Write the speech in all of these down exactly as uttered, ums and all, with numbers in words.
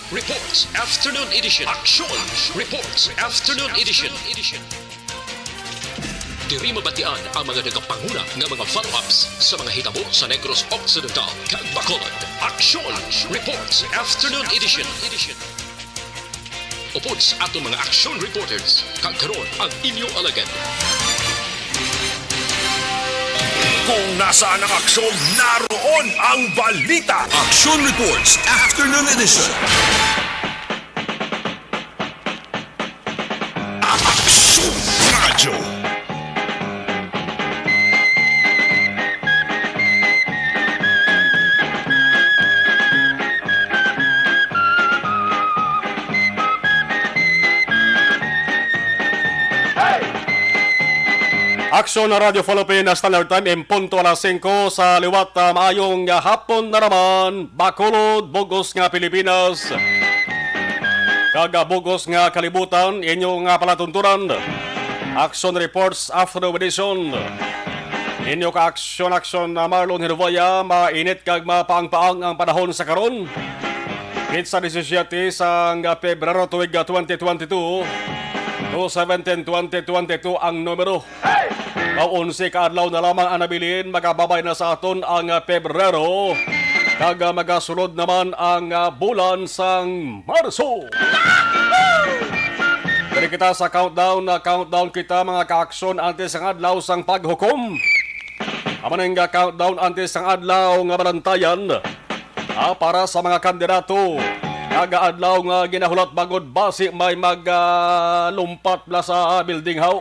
Reports Afternoon Edition. Aksyon Reports Afternoon Edition. Diri mabatian ang mga nagapanguna nga mga follow-ups sa mga hitabo sa Negros Occidental kag Bacolod. Aksyon Reports Afternoon Edition. Upod sa aton mga action reporters, kag karon ang inyo alagad. Kung nasaan ang aksyon, naroon ang balita. Action Reports Afternoon Edition. Aksyon Radyo. Aksyon na Radyo Philippine Standard Time, en punto alas singko sa liwat. Ah, maayong, ah, hapon na naman, Bacolod, bug-os nga Pilipinas, kag, ah, bug-os nga kalibutan. Inyo nga palatuntunan, Action Reports Afternoon Edition. Inyo ka aksyon-aksyon na Marlon Hinovaya, mainit kag mapaang-paang ang panahon sa karon. Petsa disisiete sang Pebrero tuig twenty twenty-two, to seventeen twenty twenty-two ang numero. Aw onse ka adlaw na lamang ang nabilin, magababay na sa aton ang Pebrero, kag magasulod naman ang bulan sang Marso. Diri kita sa countdown, na countdown kita, mga kaaksyon, antes ang adlaw sang paghukom. Amo ning countdown antes ang adlaw nga balantayan, ah, para sa mga kandidato. Kada adlaw nga ginahulat bangod basi may mag, ah, lumpat bala sa building, haw.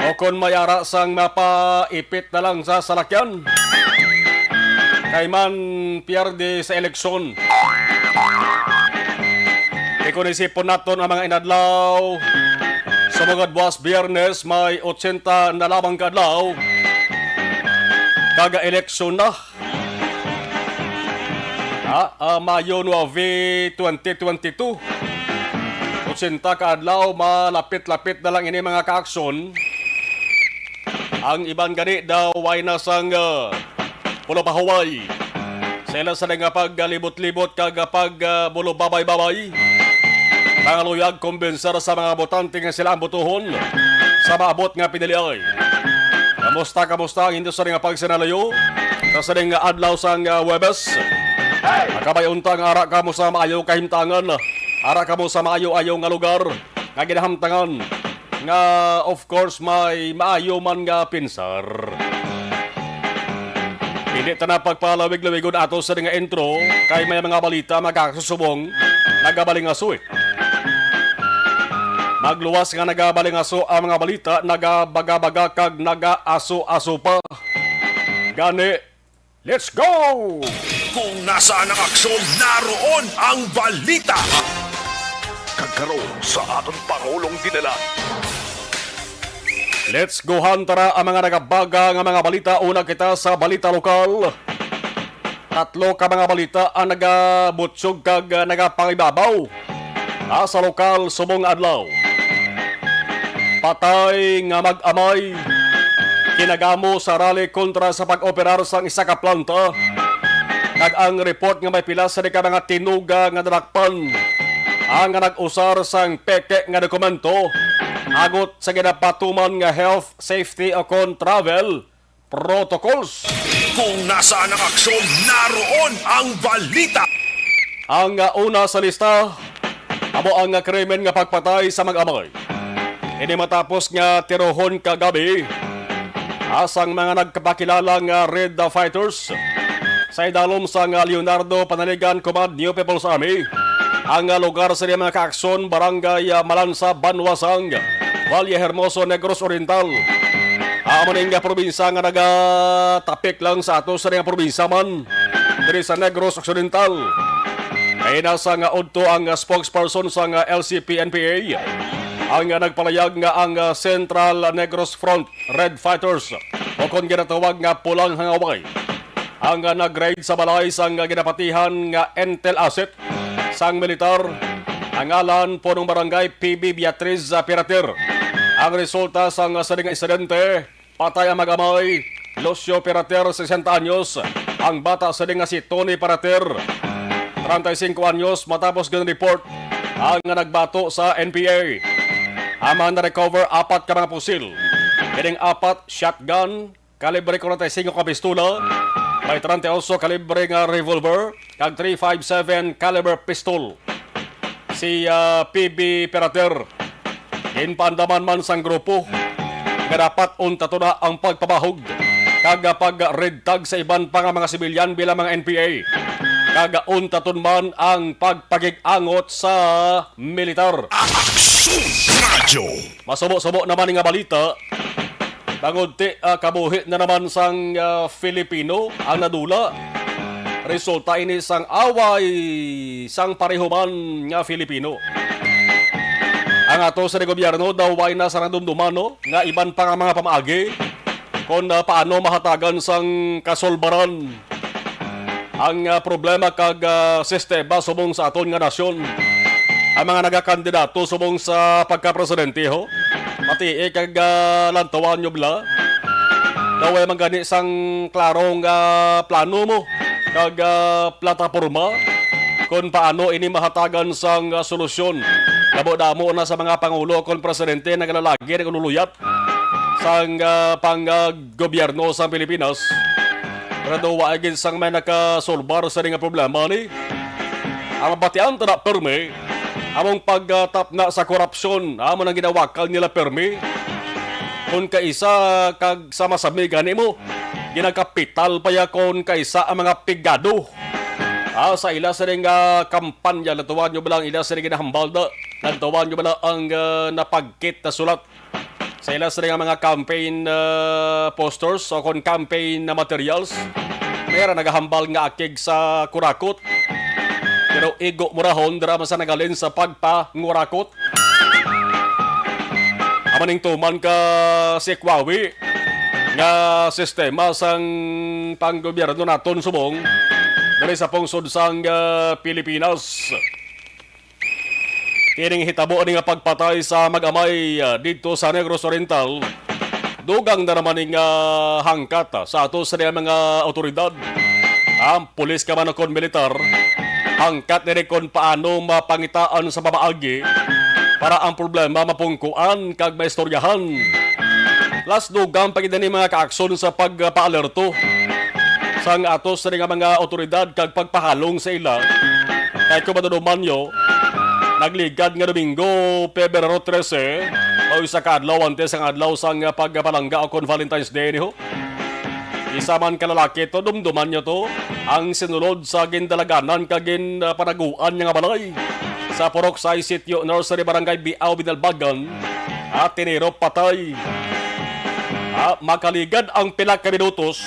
O kon may ara sang mapaipit na lang sa salakyan, kay man pierde sa eleksyon. Kay kon isipon naton ang mga inadlaw, sa mga buwas Biyernes, may otsenta na lamang ka adlaw, kag eleksyon na. Ah, ah, Mayo nuebe, twenty twenty-two. Otsenta ka adlaw, malapit-lapit na lang ini, mga kaaksyon. Ang iban gani daw way na sang, ah, pulapahuway sa ila sa nga pagalibot-libot kag pag, ah, bulubabay-babay. Pangaluyag kumbensar sa mga botante nga sila ang botohon sa maabot nga piniliay. Kamusta, kamusta ang inyo sa nga pagsinalayo sa sining nga adlaw sang, ah, Huwebes? Makabay unta nga ara kamo sa maayo kahimtangan, ara kamo sa maayo-ayo nga lugar nga ginahamtangan, nga, of course, may maayo man nga pinsar. Hindi ta na pagpalawig-lawigon ato sa nga intro, kay may mga balita magakasusubong, nagabalingaso, eh. Magluwas nga nagabalingaso ang mga balita, nagabaga-baga kag nagaaso-aso pa. Gani, let's go! Kung nasaan ang aksyon, naroon ang balita. Kag karon sa aton Pangulong Dinala. Let's go, han, tara ang mga nagabaga nga mga balita. Una kita sa balita lokal. Tatlo ka mga balita ang nagabutyog kag, ah, nagapangibabaw, ah, sa lokal subong adlaw. Patay nga mag-amay, kinagamo sa rally kontra sa pag-operar sang isa ka planta, kag ang report nga may pila sa di ka mga tinuga nga nadakpan, ang nga nag-usar sang peke nga dokumento, agot sa ginapatuman nga health, safety, o kon travel protocols. Kung nasaan ang aksyon, naroon ang balita. Ang, ah, una sa lista, amo ang, ah, krimen nga pagpatay sa mag-amay. Ini matapos nga tirohon kagabi, ah, sang mga nagpakilala nga Red Fighters sa idalom sang, ah, Leonardo Panaligan Command New People's Army. Ang, ah, lugar sa mga kaaksyon, Barangay, ah, Malansa, Banwasang, Valle Hermoso, Negros Oriental. Amo ning, ah, probinsya nga nagatapik lang sa ato sa nga probinsya man diri sa Negros Occidental. Kay nasa nga udto ang, ah, spokesperson sa nga L C P N P A, ang, ah, nagpalayag nga ang, ah, Central Negros Front Red Fighters, o kon ginatawag nga Pulang Hangaway, ang, ah, nag-raid sa balay sang, ah, ginapatihan nga intel asset sang militar, ang ngalan, punong barangay, P B Beatriz, ah, Pirater. Ang resulta sang, ah, sining insidente, patay ang mag-amay, Lucio Pirater, sesenta anyos, ang bata sining nga si Tony Pirater, treinta y cinco anyos, matapos gin-report ang nagbato sa N P A. Ang mga na-recover, apat ka mga pusil. Kining apat, shotgun, kalibre forty-five ka pistola, may treinta y ocho kalibre nga revolver, kag three five seven caliber pistol. Si, ah, P B Perater, ginpaandaman man sang grupo nga dapat untaton na ang pagpabahog kag pag-red tag sa iban pa nga mga sibilyan bilang mga N P A, kag untaton man ang pagpakig-angot sa militar. Aksyon Radyo. Masubo-subo naman nga balita. Bangod ti, ah, kabuhi na naman sang, ah, Filipino ang nadula. Resulta ini sang away sang pareho man nga Filipino. Ang ato sa gobyerno daw way na sa nadumduman, no, nga iban pa nga mga pamaagi kon, ah, paano mahatagan sang kasulbaran ang, ah, problema kag, ah, sistema subong sa aton nga nasyon. Ang mga nagakandidato subong sa pagkapresidente, ho, pati, eh, kag, ah, lantawan nyo bala. Daw way man gani sang klaro nga plano mo kag, ah, plataporma kon paano ini mahatagan sang, ah, solusyon. Damo-damo na sa mga pangulo kon presidente nagalalagi, nagululuyat sang, ah, pang, ah, gobyerno sa Pilipinas. Pero daw wa gid sang may nakasolbar sa nga problema ni. Ang mabatian ta na permi, among pagtapna sa korupsyon, amo nang ginawakal nila permi. Kung kaisa kag sama sa miga nimo, ginakapital pa ya kon kaisa ang mga pigado. Ah, sa ila sa nga kampanya, natuwan nyo ba lang ila sa ginahambal na? Natuwan nyo ba lang ang, ah, napagkit na sulat sa ila sa nga mga campaign, ah, posters o kon campaign na materials? May ra nagahambal nga akig sa kurakot. Pero igo murahon dira man sa nagalin sa pagpangurakot. Amo ning tuman ka sikwawi nga sistema sang panggobyerno naton subong diri sa pungsod sang, ah, Pilipinas. Kining hitabo ni nga pagpatay sa mag-amay, ah, didto sa Negros Oriental, dugang na naman ning, ah, hangkat, ah, sa ato sa mga awtoridad. Ang pulis ka man o kon militar, hangkat diri kon paano mapangitaan sa pamaagi para ang problema mapungkuan kag maistoryahan. Plus, dugang pa gid ni mga kaaksyon sa pagpaalerto sang ato sa nga mga awtoridad kag pagpahalong sa ila. Kay kung maduduman nyo, nagligad nga Domingo, Pebrero trese, o isa ka adlaw antes ang adlaw sang pagpalangga o kon Valentine's Day, niho. Isa man ka lalaki to, dumduman nyo to, ang sinulod sa gindalaganan kag ginpanaguan niya nga balay sa Purok Sais Sitio Nursery, Barangay Biao, Binalbagan, at tinirop patay. Ah, makaligad ang pila ka minutos,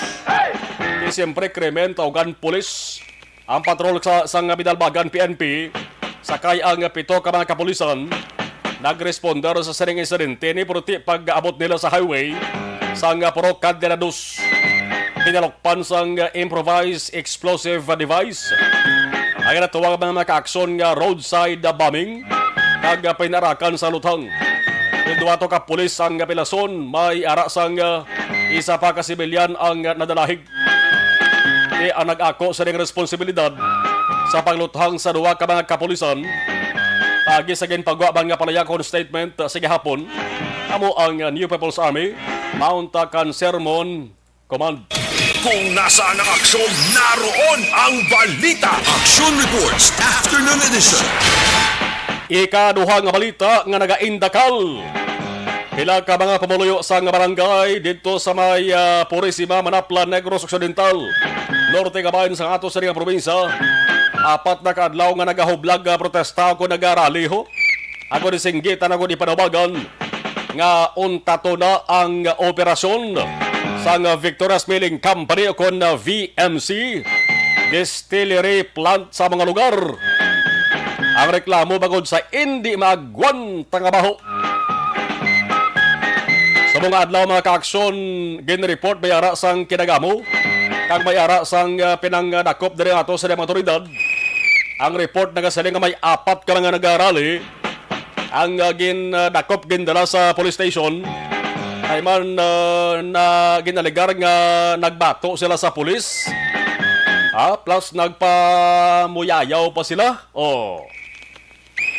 di siyempre krimen, tawgan pulis. Ang patrol sa, sa nga Binalbagan P N P, sakay ang pito ka mga kapulisan, nagresponder sa sining insidente ni purti pag-abot nila sa highway sa nga Purok Candelados. Pinalukpan sang improvised explosive device ang natawag mga makaaksyon nga roadside bombing kag pinarakan sa luthang. Yung duwa to ka pulis ang pilason, may ara sang isa pa ka sibilyan ang nadalahig. Ti ang nag-ako sa ding responsibilidad sa pagluthang sa duha ka mga kapulisan, paagi sa ginpagwa man nga palayakon statement sa gihapon, amo ang New People's Army, Mount Cancermon Command. Kung nasaan ang aksyon, naroon ang balita. Action Reports, Afternoon Edition. Ikaduha nga balita nga nagaindakal. Pila ka mga pumuluyo sa nga barangay didto sa may, ah, Purisima, Manapla, Negros Occidental, Norte kabahin sa ato sa nga probinsya. Apat na ka adlaw nga nagahublag nga protesta o kon nagarali, ho. Ako ni singgitan ako ni panawagan nga untato na ang operasyon sang Victorious Milling Company o kon V M C distillery plant sa mga lugar. Ang reklamo bangod sa indi maagwanta nga baho. Sa mga adlaw, mga kaaksyon, ginreport may ara sang kinagamo kag may ara sang, ah, pinangdakop diri ato sa mga otoridad. Ang report nagasiling nga may apat ka mga nagarali ang, ah, gindakop, gindala sa police station. Ay man, ah, na ginalegar nga nagbato sila sa pulis. Ha? Plus nagpamuyayaw pa sila. Oh.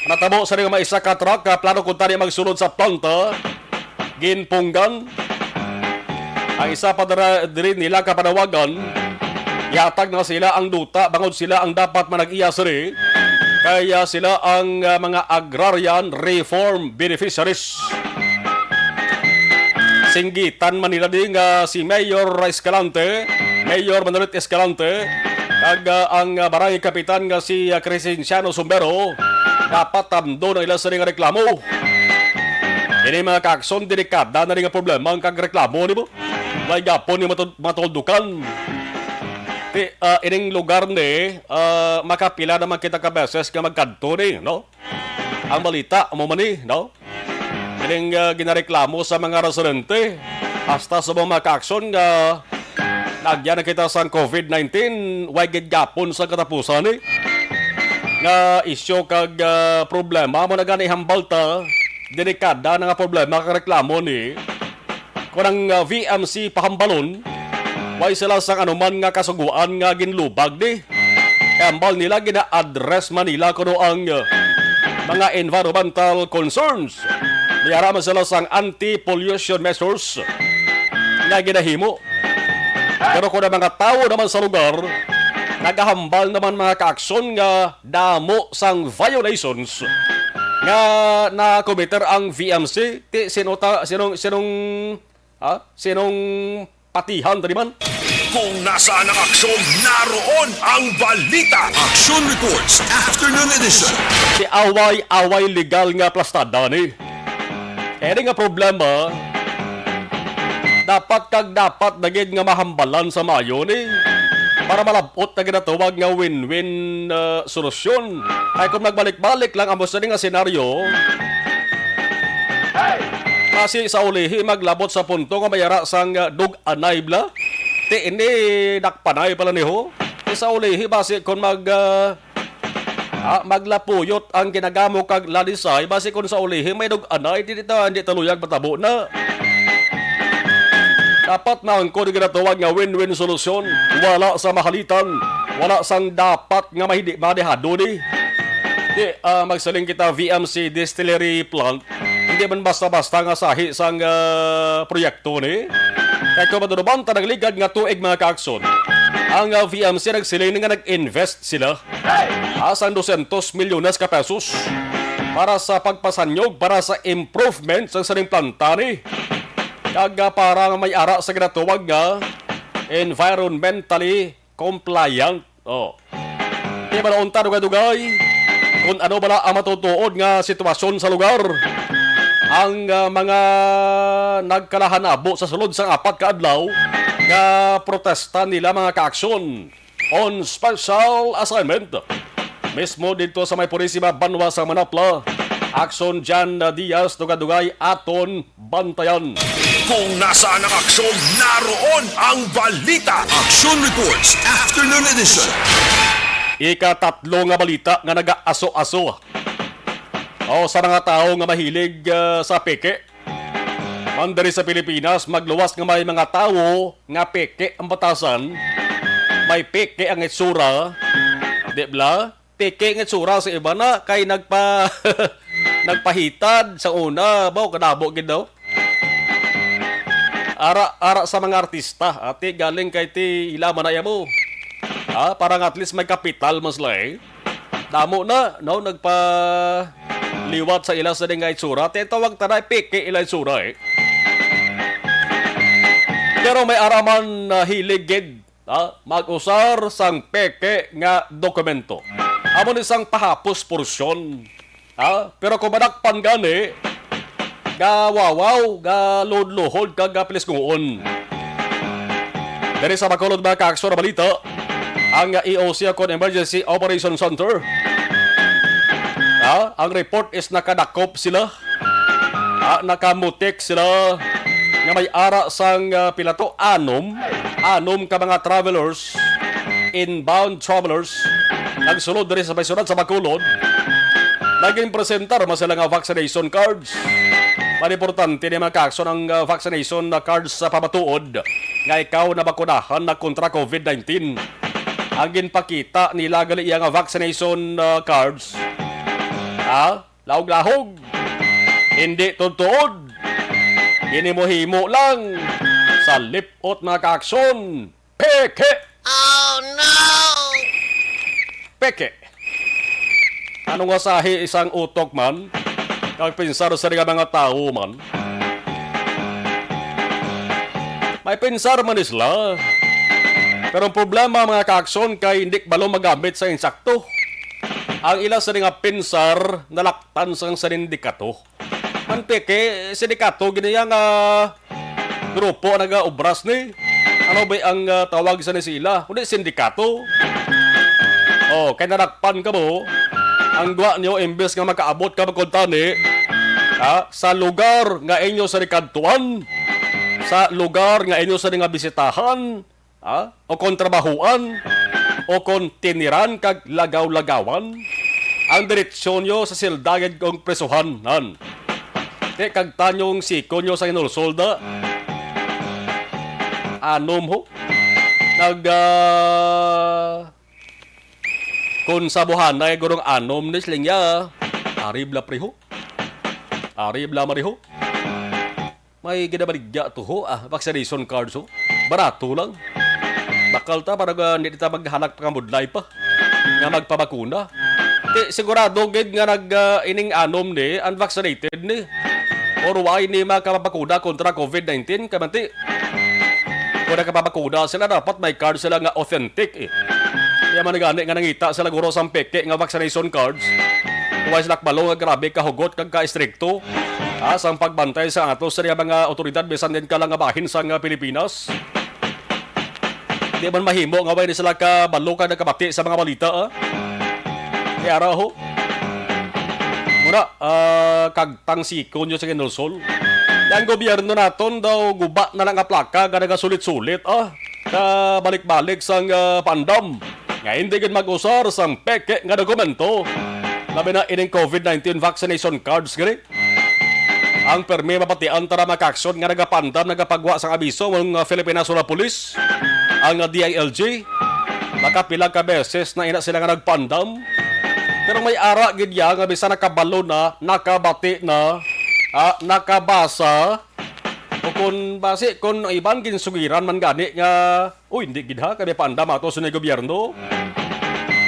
Natabo sa nga may isa ka truck, ah, plano kuntani magsulod sa planta. Ginpunggan. Ang isa pa dira, diri nila kapanawagan, ihatag na sila ang duta bangod sila ang dapat manag-iya sini. Kaya sila ang, ah, mga agrarian reform beneficiaries. Singgitan man nila di nga si Mayor Escalante, Mayor Manolit Escalante, kag, ah, ang, ah, barangay kapitan nga si, ah, Crescenciano Sumbero, dapat tamdo na ila sa nga reklamo. Ini mga kaakson, delikada na rin nga problema ang kagreklamo nimo. May gapon ni matod- matuldukan. Ti, ah, ining lugar ni, ah, makapila naman kita ka beses nga magkadto ni, no? Ang balita, amo man ni, no? Ining, ah, ginareklamo sa mga residente, hasta sa mga kaakson nga nagyan na kita sang covid nineteen, way gid gapon sa katapusan ni nga isyu kag, ah, problema mo na gani hambal ta, delikada na nga problema kag reklamo ni kon ang, ah, V M C pahambalon, way sila sang anuman nga kasuguan nga ginlubag ni. Kay hambal nila gina-address man nila kuno ang, ah, mga environmental concerns. May ara man sila sang anti-pollution measures nga ginahimo. Pero kung ang mga tawo naman sa lugar, nagahambal naman mga kaaksyon nga damo sang violations nga na-committer ang V M C, ti sino ta, sinong, sinong, ha? Sinong patihan, di man? Kung nasaan ang aksyon, naroon ang balita. Action Reports, Afternoon Edition. Si away-away legal nga plastada ni. Kaya nga problema, dapat kag dapat na gid nga mahambalan sa maayo ni para malab-ot na ginatawag nga win-win, uh, solusyon. Ay kung nagbalik-balik lang amo sini nga senaryo, basi sa ulihi maglabot sa punto nga may ara sang, uh, dug-anay bla. Ti ini dakpanay pala ni ho. Ti sa ulihi basi kung mag, uh, ah, maglapuyot ang ginagamo kag lalisay, basi kung sa ulihi may dug-anay, di ta, di ta luyag matabo na. Dapat na ang kung ginatawag nga win-win solusyon. Wala sa mahalitan, wala sang dapat nga mahidi-, madehado ni. Di, ah, magsiling kita V M C distillery plant, hindi man basta-basta nga sahi sang, ah, proyekto ni. Kay kung maduduman ta nagligad nga tuig, mga kaakson, ang, ah, V M C nagsiling nga nag-invest sila, ah, sang dosyentos milyones ka pesos para sa pagpasanyog, para sa improvement sang sining planta ni. Kag, ah, para nga may ara sa ginatawag nga environmentally compliant. Oh. Di ba naunta dugay-dugay kung ano bala ang matutuod nga sitwasyon sa lugar? Ang, ah, mga nagkalahanabo sa sulod sang apat ka adlaw nga protesta nila, mga kaaksyon, on special assignment. Mismo dito sa may Purisima, banwa sa Manapla, Aksyon Jan Diaz, dugay-dugay aton bantayan. Kung nasaan ang aksyon, naroon ang balita. Action Reports, Afternoon Edition. Ikatatlo nga balita nga nagaaso-aso, o, sa mga tawo nga mahilig, ah, sa peke. Man diri sa Pilipinas, magluwas nga may mga tawo nga peke ang batasan, may peke ang itsura, di bala? Peke nga itsura sa iba na kay nagpa-, nagpahitad sa una, baw, kadamo gid daw. Ara, ara sa mga artista, ati, galing kay ti ila man na mo. Ha, para nga at least may kapital mas lahi. Damo na, no, nagpaliwat sa ila sa nga itsura. Ti tawag ta na, peke ila itsura, eh. Pero may ara man na hilig gid, ha, mag-usar sang peke nga dokumento. Amo ni sang pahapos porsyon. Ha? Pero kung madakpan gani, gawawaw, galudluhod, kag gapilisnguon. Diri sa Bacolod, mga kaaksyon, balita, ang E O C kon Emergency Operation Center, ha? Ang report is nakadakop sila. Ha? Nakamutik sila nga may ara sang, ah, pila to? Anom. Anom ka mga travelers, inbound travelers, nagsulod diri sa may syudad sa Bacolod. Naging presentar man sila nga vaccination cards. Mas importante ni mga kaaksyon ang, ah, vaccination na cards sa pamatuod nga ikaw nabakunahan na kontra covid nineteen. ang ginpakita nila gali iya nga vaccination, ah, cards. Ha? Lahog-lahog. Hindi tuod-tuod. Ginhimo-himo lang sa lip-ot, mga kaaksyon. Peke! Oh, no! Peke. Ano nga sahi sang utok man? Kag pensar sa mga tawo man? May pensar man ni sila. Pero ang problema, mga kaaksyon, kay hindi balo magamit sa insakto. Ang ila sini nga pensar nalaktan sang sindikato. Man peke, sindikato gid iya nga grupo nagaobras ni. Ano ba ang, ah, tawag sa ni sila? Kundi sindikato. Oh, kay nadakpan kamo, ang gwa niyo imbes nga makaabot ka magkuntani, ha, sa lugar nga inyo sa kadtuan, sa lugar nga inyo sa nga bisitahan, ha, o kon trabahuan, o kon tiniran kag lagaw-lagawan, ang diretsyon nyo sa silda gid kong presuhanan. Di kag tanyong siko nyo sa inulsol da. Anom ho. Nag, ah, Kung sa buhanay gurong anom ni siling niya, ari bala priho. Ari bala mariho. May ginabaligya to ho, ah, vaccination cards ho. Barato lang. Bakal ta para nga hindi ta maghalak pangamudlay pa nga magpabakuna. Ti, sigurado gid nga nag, ah, ining anom ni unvaccinated ni. Or why ni makapabakuna kontra covid nineteen? Kay man ti, kung nakapabakuna sila, dapat may card sila nga authentic, eh. Kaya man gani nga nangita sila guro sang peke nga vaccination cards. Kung wala sila kabalo nga grabe kahugot kag ka-estrikto, ah, sang pagbantay sa ato sa mga otoridad, bisan din ka lang nga bahin sang, ah, Pilipinas. Di man mahimo nga way ni sila kabalo kag nakabati sa mga balita, ah. Kaya ra, ho. Muna, ah, kagtang siko nyo sa Kinulsol. Ang gobyerno naton daw guba na lang nga plaka nga nagasulit-sulit, ah, ka balik-balik sang, ah, pandam nga hindi gid mag-usar sang peke nga dokumento, labi na ining covid nineteen vaccination cards gani. Ang permi mabatian tara makaaksyon nga nagapandam, nagapagwa sang abiso ang, ah, Philippine National Police, ang, ah, D I L G. Nakapila ka beses na ina sila nga nagpandam. Pero may ara gid ya nga bisan nakabalo na, nakabati na, ah, nakabasa, o kun basi, kun iban ginsugiran man gani nga, "Uy, hindi gid ha, kami paandam ato sa ni gobyerno."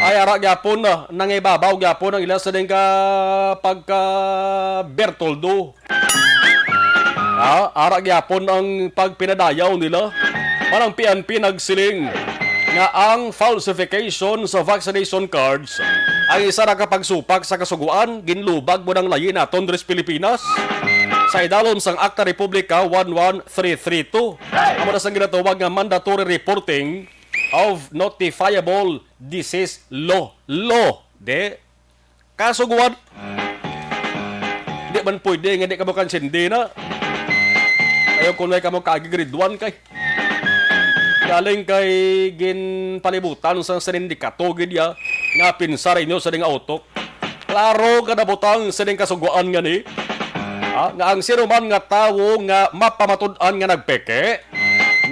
Ay, ara gyapon, ah, nangibabaw gyapon ang ila sa ding ka pagka Bertoldo. Ah, ara gyapon ang pagpinadayaw nila. Manang P N P nagsiling nga ang falsification sa vaccination cards ang isa na ka pagsupak sa kasuguan, ginlubag mo ng layi naton diri sa Pilipinas sa idalom sang Akta Republika one one three three two. Amo na sang ginatawag nga mandatory reporting of notifiable disease law. Law, di kasuguan. Di man pwede nga di kamo kansindi na. Ayaw kun way kamo kaagi grade one kay. Galing kay ginpalibutan sa sindikato gid ya nga pinsar inyo sa ding utok. Klaro nga nabutang sa ding kasuguan nga ni, ha, nga ang sino man nga tawo nga mapamatud-an nga nagpeke,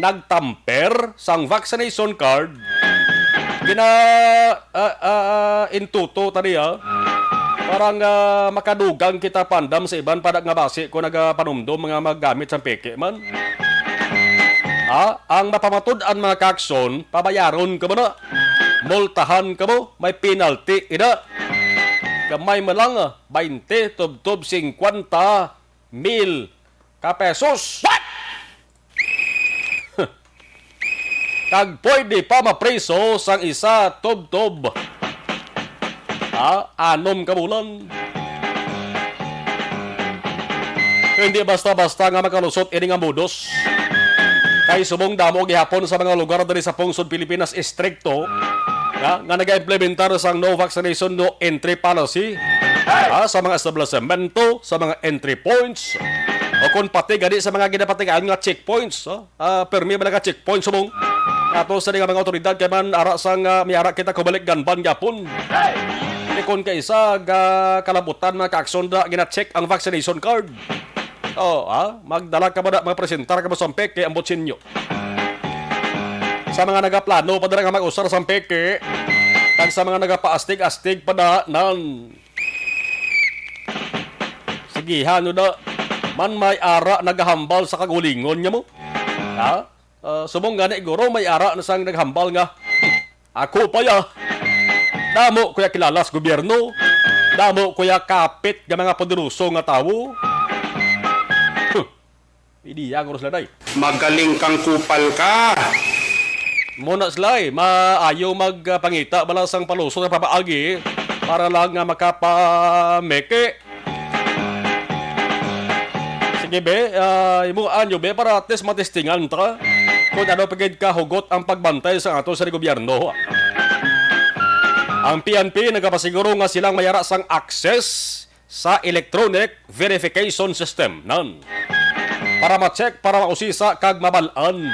nagtamper sang vaccination card, gina, ah, ah, ah, intuto tani, ah, para nga makadugang kita pandam sa iban pa nga basi ko nagapanumdom nga maggamit sang peke man. Ha? Ang mapamatud-an mga kaaksyon, pabayaron ka ba na? Multahan ka mo? May penalty, ina. Gamay man lang, ah, baynte, tubtob singkwenta mil ka pesos. What? Kag pwede pa mapriso sang isa tubtob, ha, anom ka bulan. Hindi basta-basta nga makalusot ini nga modus. Kay subong damo gihapon sa mga lugar diri sa pungsod Pilipinas estrikto nga, nga nag-implementar sang no vaccination, no entry policy, ha, sa mga establisemento, sa mga entry points, o kung pati gani sa mga ginapatigayon nga checkpoints, ha? Ah, permi ba nga checkpoint subong ato sa mga otoridad kay man ara sang, ah, may ara kita kubalik ganban gyapon. Ikon kay isa ga kalabutan mga kaaksyon da gina-check ang vaccination card. Oh, ha? Magdala ka ba na, magpresentar ka ba sa peke ang botsinyo? Sa mga nagaplano pa dira nga mag-usar sang peke, kag sa mga nagapaastig-astig pa da, nan. Sigihan nyo da. Man may ara nagahambal sa kagulingon nga mo. Ha? Ah, subong gani, guro, may ara na sang naghambal nga, "Ako pa ya. Damo ko ya kilala sa gobyerno. Damo ko ya kapit nga mga poderoso nga tawo." Huh. Ideya ko sila, day. Magaling kang kupal ka. Muna sila, eh. Maayo magpangita bala sang palusot sa papaagi para lang nga makapameke. Sige, be, ah, imo anyo, be, para at least matistingan ta kung ano pa gid kahugot ang pagbantay sa ato sa gobyerno. Ang P N P nagapasiguro nga silang may ara sang access sa electronic verification system, nan, para ma-check, para mausisa kag mabal-an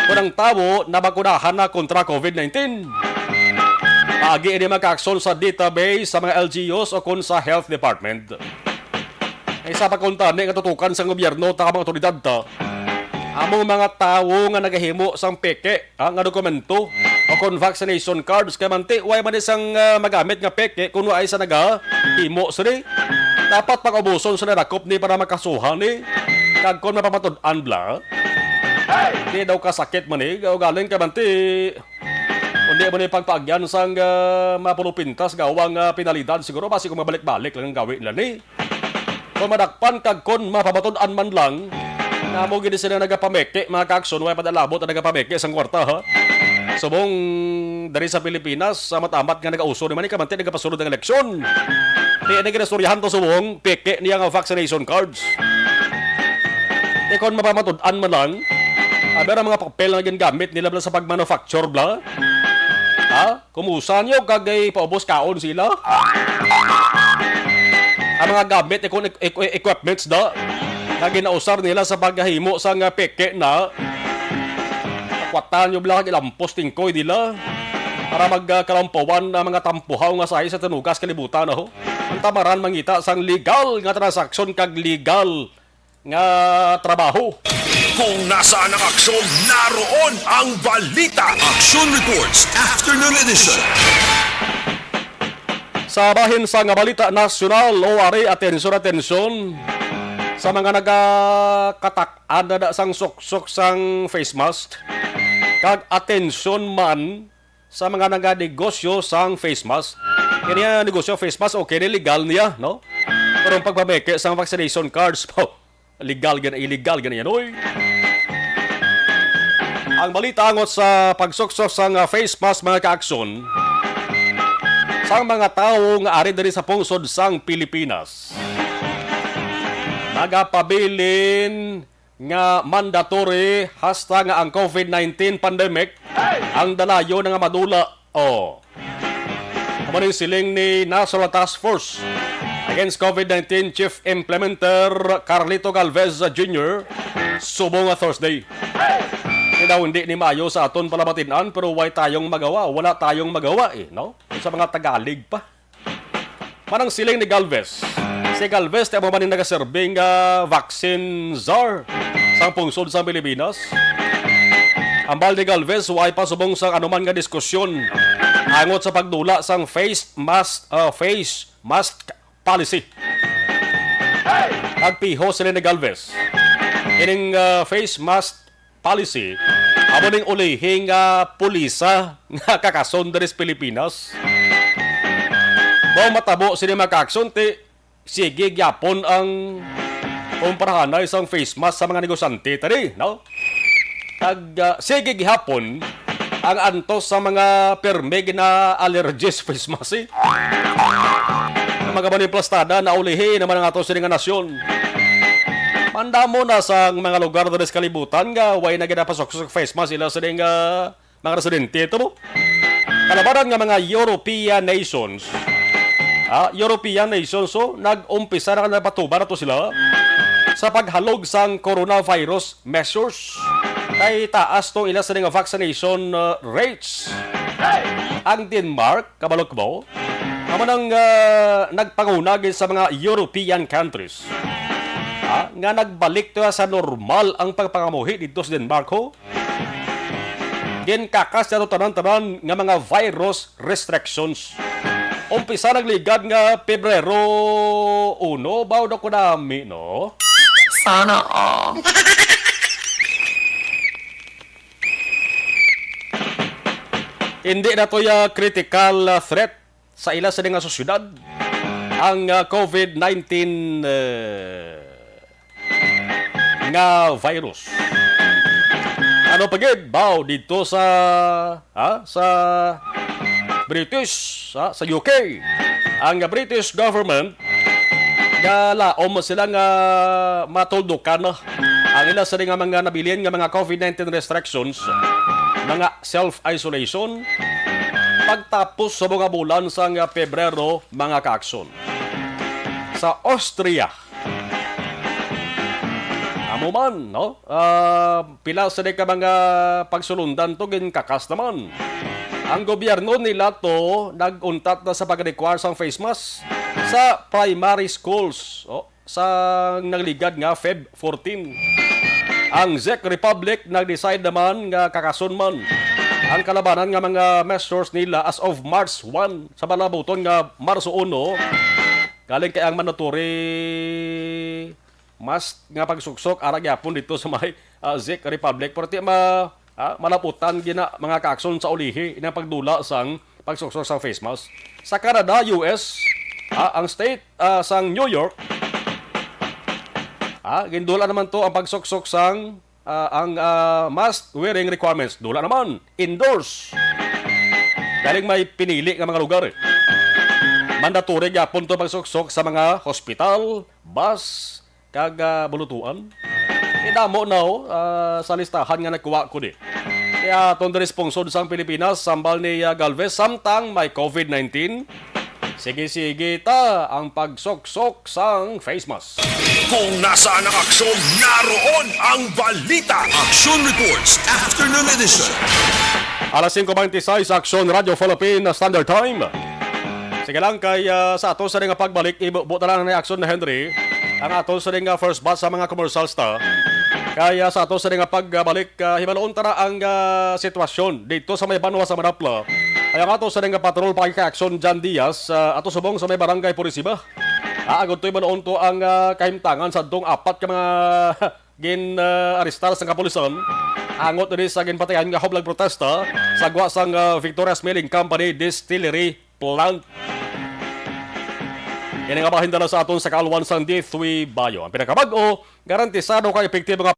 kung ang tawo nabakunahan na kontra COVID nineteen. Paagi ini magkaaksyon sa database sa mga L G Us o kon sa health department. Ay sa pagkuntani nga tutukan sang gobyerno ta ka mga otoridad ta, among mga tawo nga nagahimo sang peke, ah, nga dokumento o kon vaccination cards, kay manti way man isang, ah, magamit nga peke kung way sa nagahimo sini. Dapat pag-ubuson sa nadakop ni para makasuhan ni. Kag kon mapamatud-an bla, di daw kasakit man ni, ugaling kay manti. Kundi mo ni pagpaagyan sang, ah, mapulupintas gawang, ah, penalidad siguro, basi kung mabalik-balik lang ang gawi nila ni. Kung madakpan kag kung mapamatud-an man lang, nga mo gid sila nagapameke, mga kaaksyon, way padalabot ang nagapameke sang kwarta, ha? Subong diri sa Pilipinas, sa matamat nga nagauso naman ni kamanti nagapasulod ang eleksyon. Di na ginastoryahan to subong, peke niya nga vaccination cards. Di kon mapamatud-an man lang, abi ra mga papel nga gingamit nila bala sa pagmanufacture bla. Ha? Kumusa niyo kag ay paubos kaon sila? Ang mga gamit, equ-, equ-, equipments da, nga ginausar nila sa paghimo sa nga peke na, akwatan niyo bala kag ilampos tingkoy nila para magkalampawan ang mga tampuhaw nga sahi sa tinugas kalibutan, ho. Ang tamaran mangita sang legal nga transaksyon kag legal nga trabaho. Kung nasaan ang aksyon, naroon ang balita. Action Reports, Afternoon Edition. Sa bahin sa nga balita nasyonal, o ari, atensyon, atensyon sa mga nagakatak-an na sang suksok sang face mask, kag atensyon man sa mga naganegosyo sang face mask. Kini nga negosyo face mask, okay, ni legal niya, no? Pero ang pagpameke sang vaccination cards, po, legal gani, illegal gani yan, oy. Ang balita angot sa pagsuksok sang, ah, face mask, mga kaaksyon, sang mga tawo nga ari diri sa pungsod sang Pilipinas, nagapabilin nga mandatory hasta nga ang COVID nineteen pandemic ang dalayon na nga madula. Oh. Amo ning siling ni National Task Force Against COVID nineteen Chief Implementer Carlito Galvez Junior subong nga Thursday. Kaya daw hindi ni maayo sa aton palabatin-an, pero way tayong magawa, wala tayong magawa, eh, no? Sa mga Tagalog pa. Manang siling ni Galvez. Si Galvez, ti amo man ni nagaserbing, ah, vaccine czar sang pungsod sang Pilipinas. Ambal ni Galvez, way pa subong sang anuman nga diskusyon angot sa pagdula sang face mask, ah, face mask policy. Nagpiho sila ni Galvez. Ining, ah, face mask policy, amo ning ulihing, ah, pulisa nga kakason diri sa Pilipinas. Mao matabo sini, mga kaaksyon, ti sige gyapon ang kumparahanay sang face mask sa mga negosyante tani, no? Kag, ah, sige gihapon ang antos sa mga pirmi gina-allergies face mask, eh. Ang mga maniplastada, naulihi naman ang ato sini nga nasyon. Mandamo na sa mga lugar diri sa kalibutan nga way na ginapasuksok face mask sila sini nga mga residente. Ito mo, kalabaran nga mga European nations, ah, European nations, so, nag-umpisa na, nagpatuman na to sila sa paghalog sang coronavirus measures. Kay taas to ila sa nga vaccination, uh, rates. Ang Denmark, kabalo mo, amo nang, uh, nagpanguna gid sa mga European countries, ah, nga nagbalik to sa normal ang pagpangamuhi dito sa Denmark, ho. ginkakas nato tanan-tanan nga mga virus restrictions. Umpisa nagligad nga Pebrero uno, baw daw kunami, no? Sana all. Hindi na to ya critical, ah, threat sa ila sini nga sosyedad ang, ah, covid nineteen, eh, nga virus. Ano pa gid, baw, dito sa, ha, sa British, ha, sa U K, ang British government nga laom sila nga matuldukan na ang ila sini nga mga nabilin nga mga covid nineteen restrictions, mga self-isolation, pagtapos sa mga bulan sang Pebrero, mga kaakson. Sa Austria, amo man, no? Ah, pila sa di ka mga pagsulundan to, ginkakas naman. Ang gobyerno nila to nag-untat na sa pag-require sang face mask sa primary schools, oh, sa nagligad nga Feb fourteen. Ang Czech Republic nag-decide naman nga kakason man ang kalabanan nga mga measures nila as of March one, sa malabuton nga Marso uno, galing kay ang mandatory mask nga pagsuksok ara gyapon dito sa may, ah, Czech Republic. Pero ti ma-, ah, malaputan gina mga kaakson sa ulihi ng pagdula sang pagsuksok sang face mask. Sa Canada, U S, ah, ang state, ah, sang New York, ah, gindula naman to ang pagsuksok sang, ah, ang, ah, mask wearing requirements. Dula naman, indoors. Galing may pinili nga mga lugar, eh. Mandatory gyapon to pagsuksok sa mga hospital, bus, kag, ah, bulutuan. Idamo na, oh, ah, sa listahan nga nakuha ko di. Kaya aton diri sa pungsod sang Pilipinas, sambal ni, ah, Galvez, samtang may covid nineteen, sige-sige ta ang pagsuksok sang face mask. Kung nasaan ang aksyon, naroon ang balita. Action Reports, Afternoon Edition. Alas singko beintiseis, Aksyon Radyo Philippine Standard Time. Sige lang, kay, ah, sa ato sa nga pagbalik, ibubo na lang ni Aksyon na Henry ang ato sa nga first batch sa mga commercials ta. Kay, ah, sa ato sa nga pagbalik, ah, hibaloon ta na ang, ah, sitwasyon dito sa may banwa sa Manapla. Ay ang ato sa nga patrol pa kay Aksyon Jan Diaz, ah, ato subong sa may barangay Purisiba. Ah, agud to hibaloon to ang, ah, kahimtangan sa dong apat ka mga gin, ah, arestar sang kapulisan angot diri sa ginpatayan nga hublag protesta sa gwa sang, ah, Victoria's Milling Company Distillery Plant. Ini nga bahin dala sa aton sa kaalwan sang D three Bio. Ang pinakabag-o, garantisado kag epektibo nga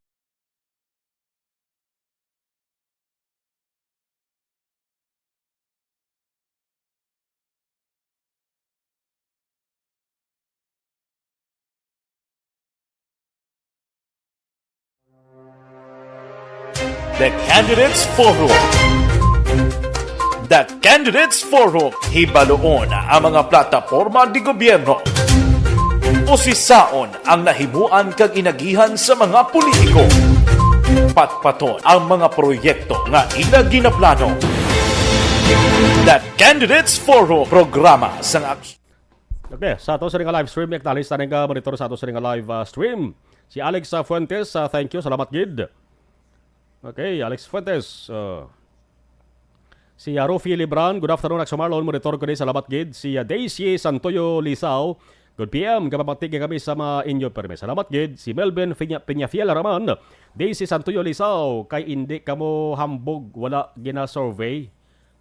The Candidates Forum. The Candidates Forum. Hibaloon ang mga plataporma di gobyerno. Usisaon ang nahimuan kag inagihan sa mga politiko. Patpaton ang mga proyekto nga ila ginaplano. The Candidates Forum, programa sang ak- Okay, sa ato sa nga live stream, acknowledge taning ka monitor sa ato sa nga live, ah, stream. Si Alex, ah, Fuentes, ah, thank you, salamat gid. Okay, Alex Fuentes, ah, si, ah, Rufi Libran, good afternoon, Aksyon Marlon, monitor ko din, salamat gid. Si, ah, Daisy Santoyo Lisao, good P M, kapamati kay kami sa mga inyo permi. Salamat gid. Si Melvin Peña-, Peñafiel Raman, Daisy Santoyo Lisao, kay indi kamo hambog, wala gina-survey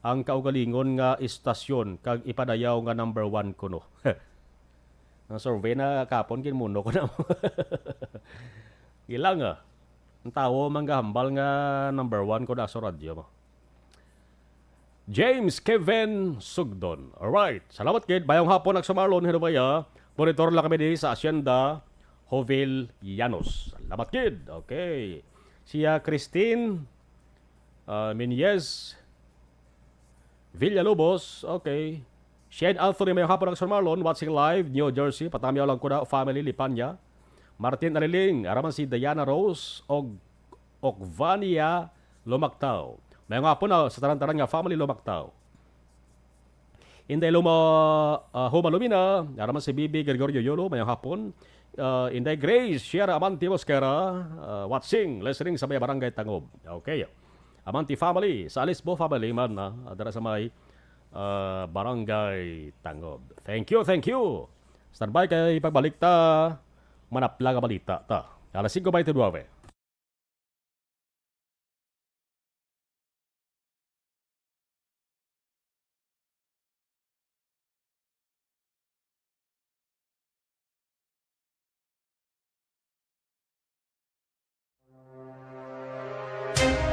ang kaugalingon nga istasyon kag ipadayaw nga number one kuno. Ang survey na kapon, ginmuno ko na. Ilang, ah. Ang tawo manggahambal nga number one ko na sa radyo mo. James Kevin Sugdon. Alright. Salamat gid. Mayong hapon, Aksyon Marlon Hinubaya. Monitor lang kami di sa Hacienda Jovellanos. Salamat gid. Okay. Siya Christine, ah, Minyez Villalobos. Okay. Shane Anthony, mayong hapon, Aksyon Marlon. Watching live, New Jersey. Patamyaw lang ko na, family, Lipanya. Martin Aliling, araman si Diana Rose, og Okvania Lumactao. Mayong hapon na sa tanan-tanan nga family Lumactao. Inday Luma, ah, Huma Lumina, araman si Bibi Gregorio Yolo, mayong hapon. Ah, Inday Grace, Sierra Amante Mosquera, ah, watching, listening sa may Barangay Tangob. Okay. Amante family, sa Alisbo family man, ah, dira sa may, ah, Barangay Tangob. Thank you, thank you. Standby kay pagbalik ta, manapla nga balita ta. Alas singko bente nuebe.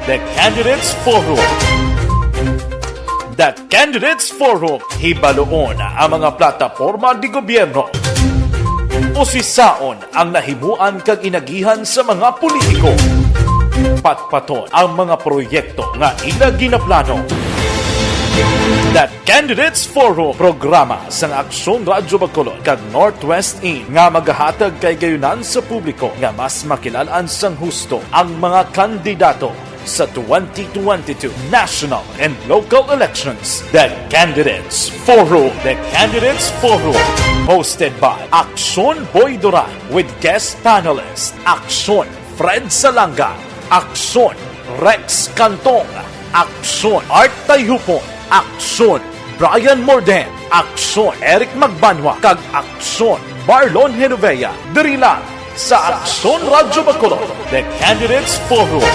The Candidates Forum. The Candidates Forum. Hibaluon ang mga plataporma di gobyerno. Usisaon ang nahimuan kag inagihan sa mga politiko. Patpaton ang mga proyekto nga ila ginaplano. The Candidates Forum, programa sang Aksyon Radyo Bacolod kag Northwest In nga magahatag kay gayunan sa publiko nga mas makilal-an sang husto ang mga kandidato sa twenty twenty-two national and local elections. The Candidates Forum. The Candidates Forum, hosted by Aksyon Boy Duran with guest panelist Aksyon Fred Salanga, Aksyon Rex Cantong, Aksyon Art Tayhupon, Aksyon Brian Morden, Aksyon Eric Magbanwa, kag Aksyon Marlon Genovea, diri lang sa Aksyon Radyo Bacolod, The Candidates Forum.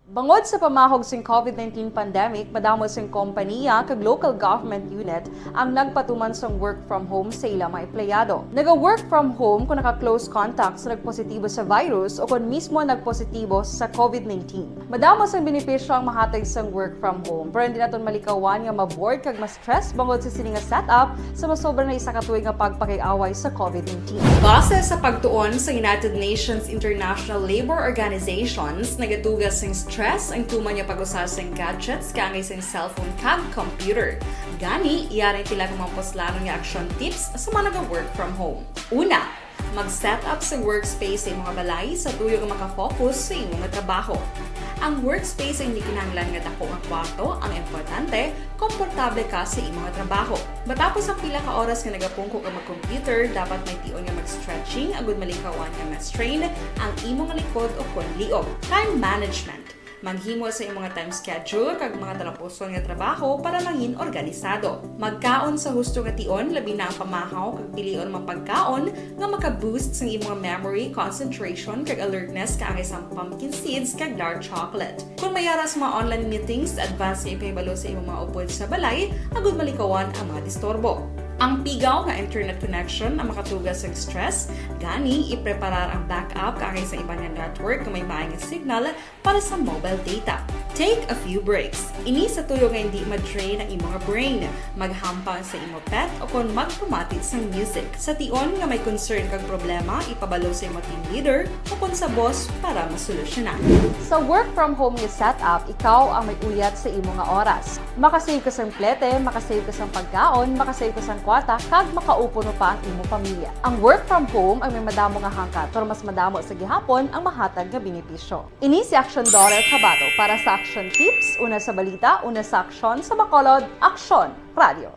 Bangod sa pamahog sing covid nineteen pandemic, madamo sing kompaniya kag local government unit ang nagpatuman sang work from home sa ila mga empleyado. Naga-work from home kon naka-close contact sa nagpositibo sa virus o kon mismo nagpositibo sa covid nineteen. Madamo sang benepisyo ang mahatag sang work from home, pero hindi naton malikawan nga ma-bored kag ma-stress bangod sa sini nga setup sa masobra na isa ka tuig nga pagpakig-away sa covid nineteen. Base sa pagtuon sa United Nations International Labour Organizations, nagatuga sing stress ang tuman nga pag-usa sing gadgets kaangay sing cellphone kag computer. Gani, yari ang pila ka mga puslanon nga action tips sa mga naga-work from home. Una, mag-set up sa workspace sa imong balay sa tuyo nga maka-focus sa imo nga trabaho. Ang workspace ay hindi kinahanglan nga dako nga kwarto, ang importante, komportable ka sa imo nga trabaho. Matapos ang pila ka oras nga nagapungko ka mag-computer, dapat may tion nga mag-stretching agud malikawan nga ma-strain ang imo nga likod o kon liog. Time management. Maghimo sa imong nga time schedule kag mga talapuson nga trabaho para mangin organisado. Magkaon sa husto nga tion, labi na ang pamahaw kag pilion mga pagkaon nga maka-boost sang imong memory, concentration, kag alertness kaangay sang pumpkin seeds kag dark chocolate. Kon may ara sa mga online meetings, advance nga ipahibalo sa imong mga upod sa balay agud malikawan ang mga disturbo. Ang pigaw nga internet connection ang makatuga sa stress, gani ipreparar ang backup kaangay sa iban nga network nga may maay nga signal para sa mobile data. Take a few breaks. Ini sa tuyo nga hindi ma-drain ang imo nga brain. Maghampang sa imo pet o kon magpamati sang music. Sa tion nga may concern kag problema, ipabalo sa imo team leader o kon sa boss para masolusyonan. Sa work from home nga setup, ikaw ang may uyat sa imo nga oras. Makasave ka sang plete, makasave ka sang pagkaon, makasave ka sang kwarta, kag makaupod pa ang imo pamilya. Ang work from home ang may madamo nga hangkat, pero mas madamo sa gihapon ang mahatag nga benepisyo. Ini si Action Daughter Tabato para sa Action Tips, una sa balita, una sa aksyon, sa Bacolod, Aksyon Radio.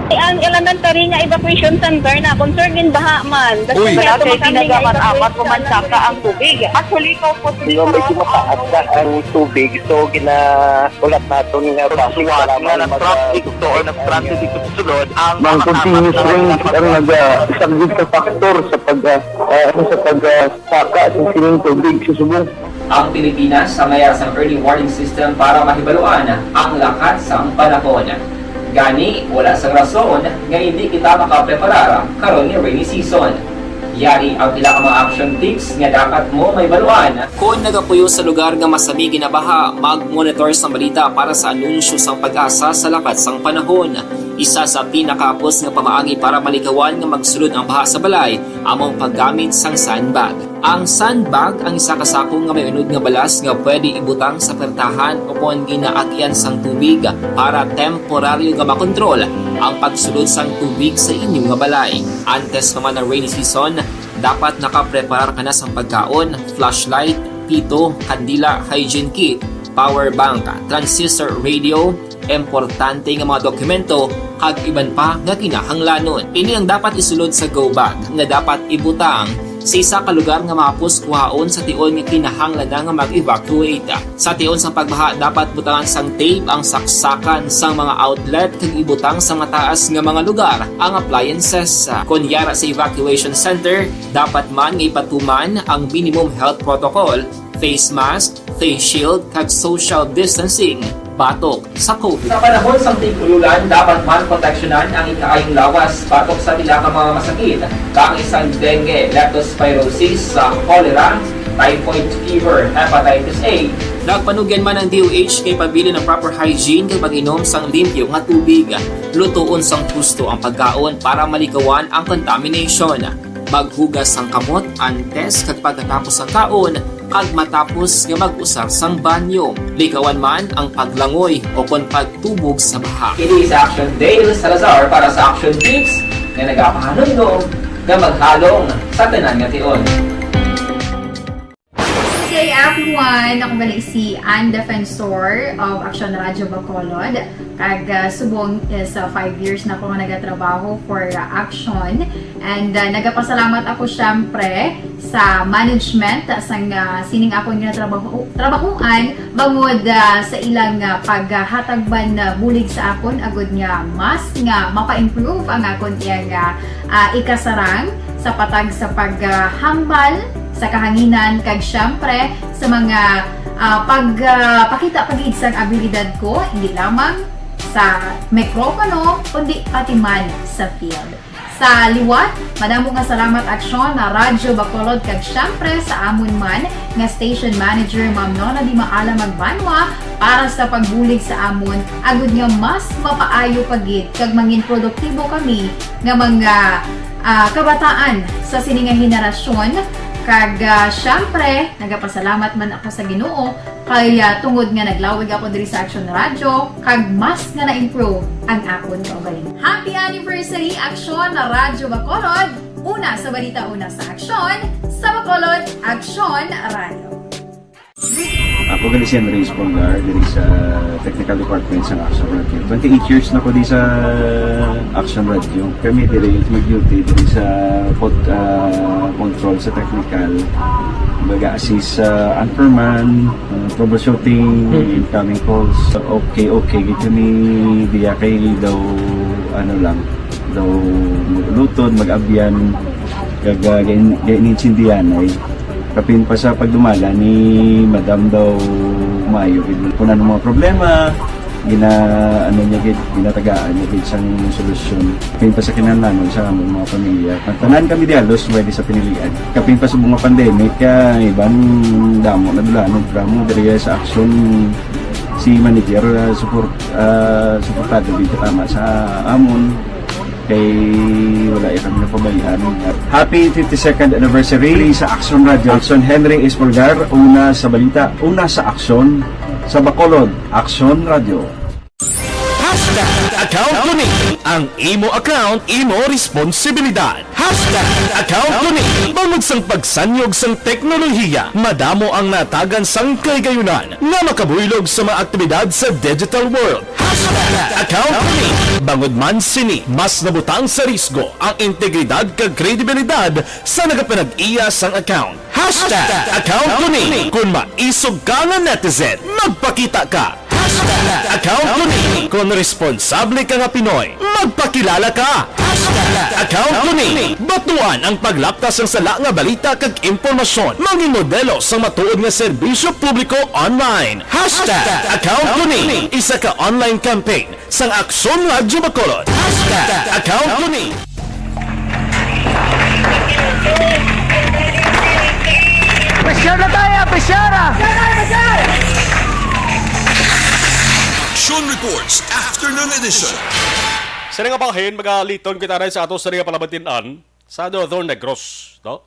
Ang elementary nga evacuation center na concern gin baha man. Uy. Wala kay tinaga man apat ko man saka ang tubig. Actually, ko po. Medyo mataas na ang tubig, so ginaulat naton nga basi para nga mag-, nag-traffic to or nag-traffic dito sa sulod ang mga continuous rain ang nag-, ah, isang big factor sa pag, ah, ah, ano, sa pag, ah, saka sa sining tubig sa subong. Ang Pilipinas ang may ara sang early warning system para mahibaluan ang lakat sang panahon. Gani, wala sang rason nga hindi kita makapreparar karon ni rainy season. Yari ang pila ka mga action tips nga dapat mo mahibaluan. Kon nagapuyo sa lugar nga masami ginabaha, mag-monitor sang balita para sa anunsyo sang PAGASA sa lakat sang panahon. Isa sa pinakahapos nga pamaagi para malikawan nga magsulod ang baha sa balay amo ang paggamit sang sandbag. Ang sandbag ang isa ka sako nga may unod nga balas nga pwede ibutang sa pertahan o kon ginaagian sang tubig para temporaryo nga makontrol ang pagsulod sang tubig sa inyo nga balay. Antes pa man ang rainy season, dapat nakapreparar ka na sang pagkaon, flashlight, pito, kandila, hygiene kit, power bank, transistor radio, importante nga mga dokumento, kag iban pa nga kinahanglanon. Ini ang dapat isulod sa go bag nga dapat ibutang Sa isa ka lugar nga mahapos kuhaon sa tion nga kinahanglan na nga mag-evacuate. Sa tion sang pagbaha, dapat butangan sang tape ang saksakan sang mga outlet kag ibutang sa mataas nga mga lugar ang appliances. Kon yara sa evacuation center, dapat man nga ipatuman ang minimum health protocol, face mask, face shield, kag social distancing batok sa COVID. Sa panahon sang tig-ululan, dapat man proteksyonan ang ikaayong lawas batok sa pila ka mga masakit, kaangay sang dengue, leptospirosis, sa cholera, typhoid fever, hepatitis A. Nagpanugyan man ang D O H kay pabilin ang proper hygiene kag pag-inom sang limpyo nga tubig. Lutoon sang husto ang pagkaon para malikawan ang contamination. Maghugas sang kamot antes kag pagkatapos sang kaon, kag matapos nga mag-usar sang banyo. Likawan man ang paglangoy o kon pagtubog sa baha. Ini si Action Dale Salazar para sa Action Tips nga nagapahanumdom nga maghalong sa tanan nga tion. Good day, everyone. Ako gali si Ann Defensor of Action Radio Bacolod. Kag, ah, subong is, ah, five years na ako nga nagatrabaho for, ah, Action. And, ah, nagapasalamat ako, syempre, sa management, ah, sang, ah, sining akon nga trabaho, trabahuan, bangod, ah, sa ilang, ah, paghatag man, ah, bulig sa akon, agud nga mas nga mapa-improve ang akon iyang, ah, ah, ikasarang sa patag sa paghambal sa kahanginan, kag, syempre, sa mga, ah, pag, ah, pakita pa gid sang abilidad ko, hindi lamang sa mikropono, kundi pati man sa field. Sa liwat, madamo nga salamat, Aksyon, na Radyo Bacolod, kag, syempre, sa amon man nga station manager, Ma'am Nona Di Maala Magbanwa, para sa pagbulig sa amon, agud nga mas mapaayo pa gid kag mangin produktibo kami nga mga, ah, kabataan sa sini nga henerasyon. Kag, ah, syempre, nagapasalamat man ako sa Ginoo kay, ah, tungod nga naglawig ako diri sa Action Radio, kag mas nga na-improve ang akon kaugalingon. Happy anniversary, Action Radyo Bacolod! Una sa balita, una sa aksyon, sa Bacolod, Action Radio. Ako gali si Henry Espolgar, diri sa technical department sa Action Radio. Twenty-eight years na ko di sa Action Radio. Kami diri mag-duty diri sa pod-, ah, control sa technical. Baga assist sa anchorman, ah, troubleshooting, Mm. incoming calls. Okay, okay, gid kami diya kay daw, ano lang, daw mag-ulutod, mag-abyan, kag, ah, gain-, gain-, gaintindihan ay. Kapin pa sa pagdumala ni Madam daw maayo gid. Kung ano mga problema, gina-, ano niya gid, ginatagaan niya gid sang solusyon. Kapin pa sa kinahanglanon sa among mga pamilya. Ang tanan kami di halos pwede sa pinilian. Kapin pa sa mga pandemic, ah, iban damo na dulanon, pero mo diri sa aksyon si manager, ah, support, ah, suportado gid katama sa amon. Kay wala ya kami napabayaan. Happy fifty-second anniversary sa Action Radio. Action Henry Espolgar, una sa balita, una sa aksyon, sa Bacolod, Action Radio. Hashtag account ko ni. Ang imo account, imo responsibilidad. Hashtag account ko ni. Bangod sang pagsanyog sang teknolohiya, madamo ang natagan sang kahigayunan nga makabuylog sa mga aktibidad sa digital world. Hashtag account ko ni. Bangod man sini, mas nabutang sa risgo ang integridad kag kredibilidad sa nagapanag-iya sang account. Hashtag account ko ni. Kung maisog ka nga netizen, magpakita ka. Hashtag account ko ni. Kung responsable ka nga Pinoy, magpakilala ka. Hashtag account ko ni. Batuan ang paglapta sang sala nga balita kag impormasyon. Mangin modelo sang matuod nga serbisyo publiko online. Hashtag account ko ni. Isa ka online campaign sang Aksyon Radyo Bacolod. Hashtag account ko ni. Pressure na tayo, pressure! Action Reports Afternoon Edition. Sa nga bahin, magaliton kita rin sa ato sa nga palabatin-an sa Northern Negros, no?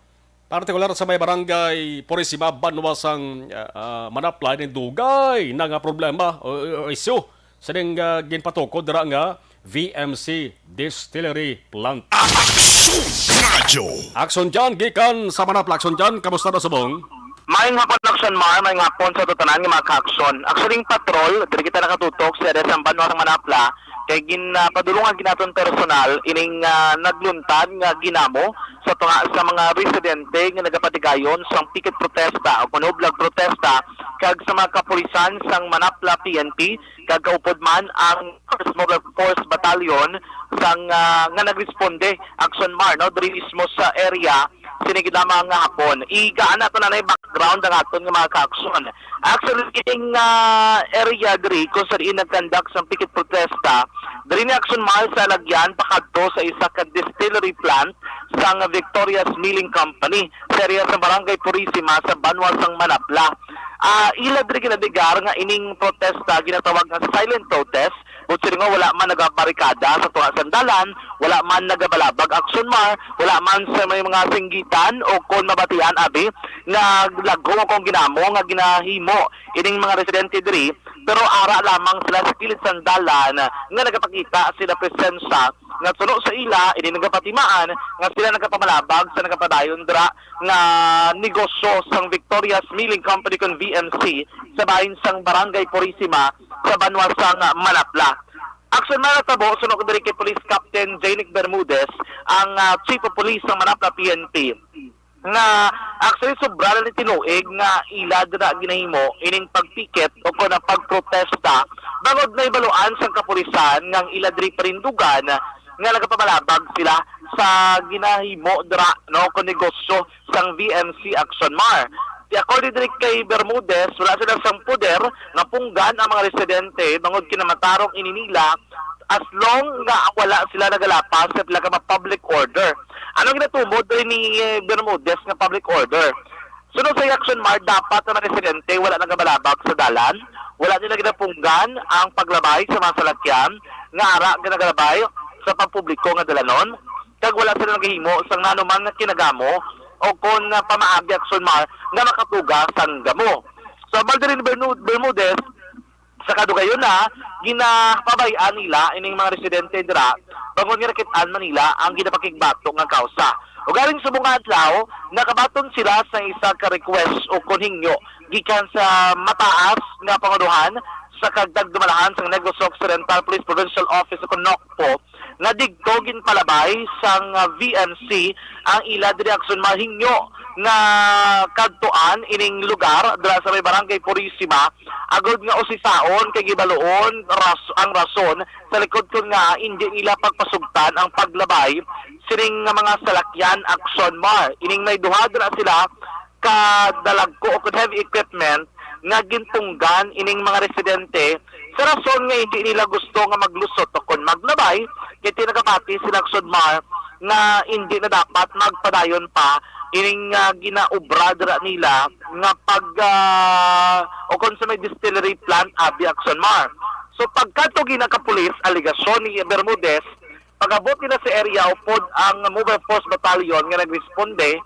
Partikular sa may barangay Purisima, banwa sang, ah, ah, Manapla, ning dugay na nga problema o, o, o isyu sa ning, ah, ginpatukod dira nga V M C Distillery Plant. Action Radio. Action John, gikan sa Manapla. Action John, kamusta na subong? Maayong hapon, Action Mar, maayong hapon sa tanan nga mga ka-action. Actually, yung patrol, diri kita nakatutok sa area sa banwa sa Manapla, kay gin, ah, padulungan ginaton personal ining, ah, nagluntad nga ginamo patunga sa mga residente nga nagapatigayon sang picket protesta o panublag protesta kag sa mga kapulisan sang Manapla P N P, kag kaupod man ang First Mobile Force Battalion sang, ah, nga nagresponde, Action Mar, no, diri mismo sa area sini gid lamang nga hapon. Igaana to na background ang aton nga mga kaaksyon. Actually, kining, ah, area diri kung sa diin nagkandak sang picket protesta, diri ni Action Mar sa lagyan pakadto sa isa ka distillery plant sang Victoria's Milling Company sa area sa Barangay Purisima sa banwa sang Manapla. Ah, ila diri ginaligar nga ining protesta ginatawag nga silent protest. Buot silingon, wala man nagabarikada sa tunga sang dalan, wala man nagabalabag, Action Mar, wala man sa may mga singgitan o kon mabatian abi nga lagom o kon ginamo nga ginahimo ining mga residente diri, pero ara lamang sila sa kilid sang dalan nga nagapakita sila presensya nga suno sa ila ini nagapatimaan nga sila nagapamalabag sa nagapadayon dira nga negosyo sang Victoria's Milling Company kon V M C sa bahin sang Barangay Purisima sa banwa sang Manapla. Action Mar, natabo suno diri kay Police Captain Janic Bermudez, ang, ah, Chief of Police sang Manapla P N P, nga actually sobra na ni tinuig nga ila dira ginahimo ining pagpiket o kon ang pagprotesta, bangod nahibaluan sang kapulisan nga ang ila diri parindugan nga nagapamalabag sila sa ginahimo dira, no, kon negosyo sang V M C, Action Mar. Di, according diri kay Bermudez, wala sila sang poder nga punggan ang mga residente bangod kinamatarong ini nila as long nga wala sila nagalapas sa pila ka mga public order. Ano ang ginatumod diri ni, eh, Bermudez nga public order? Sunod sa Action Mar, dapat ang mga residente wala nagabalabag sa dalan, wala nila ginapunggan ang paglabay sa mga salakyan nga ara ginagalabay sa pampubliko nga dalanon, kag wala sila nagahimo sang nanuman nga kinagamo o kon, ah, pamaagi, Action Mar, nga makatuga sang gamo. Sa Maldirin Bernu-, Bermudez, sa kadugayon na, ginapabay-an nila ining mga residente dira bangod nga nakit-an man nila ang ginapakigbato nga kawsa. Ugaling subong nga adlaw, nakabaton sila sa isa ka request o kon hingyo gikan sa mataas nga pangulohan sa kag nagdumalahan sang Negros Occidental Police Provincial Office o kon NOCPO, nga digto ginpalabay sang, ah, V M C ang ila diri, Action Mar, hingyo nga kadtuan ining lugar dira sa may Barangay Purisima, agod nga usisaon kag hibaluon ras-, ang rason sa likod kon ngaa indi nila pagpasugtan ang paglabay sining nga mga salakyan, Action Mar. Ining may duha dira sila ka dalagko o kon heavy equipment nga ginpunggan ining mga residente sa rason nga indi nila gusto nga maglusot o kon maglabay, kay ti nagapati sila, Action Mar, nga indi na dapat magpadayon pa ining, ah, ginaobra dira nila nga pag, ah, o kon sa may distillery plant abi, Action Mar. So, pagkadto gina ka pulis, alegasyon ni Bermudez, pag-abot nila sa area, upod ang Mobile Force Battalion nga nagresponde,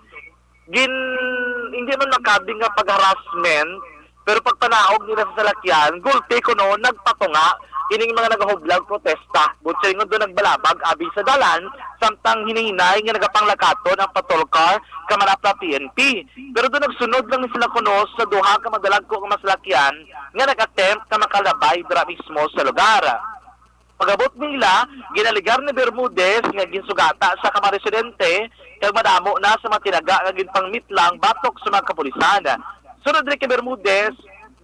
gin-, hindi man makabi nga pag-harassment, pero pagpanaog nila sa salakyan, gulpi kuno nagpatunga ining mga nagahublag protesta. Buot silingon, do nagbalabag abi sa dalan, samtang hinay-hinay nga nagapanglakaton ang patrol car ka Manapla P N P. Pero do nagsunod lang ni sila kuno sa duha ka madalagko nga masalakyan nga nag-attempt nga makalabay dira mismo sa lugar. Pag-abot nila, ginaligar ni Bermudez nga ginsugata sa ka mga residente kag madamo na sa mga tinaga nga ginpangmitlang batok sa mga kapulisan. Sunod diri kay Bermudez,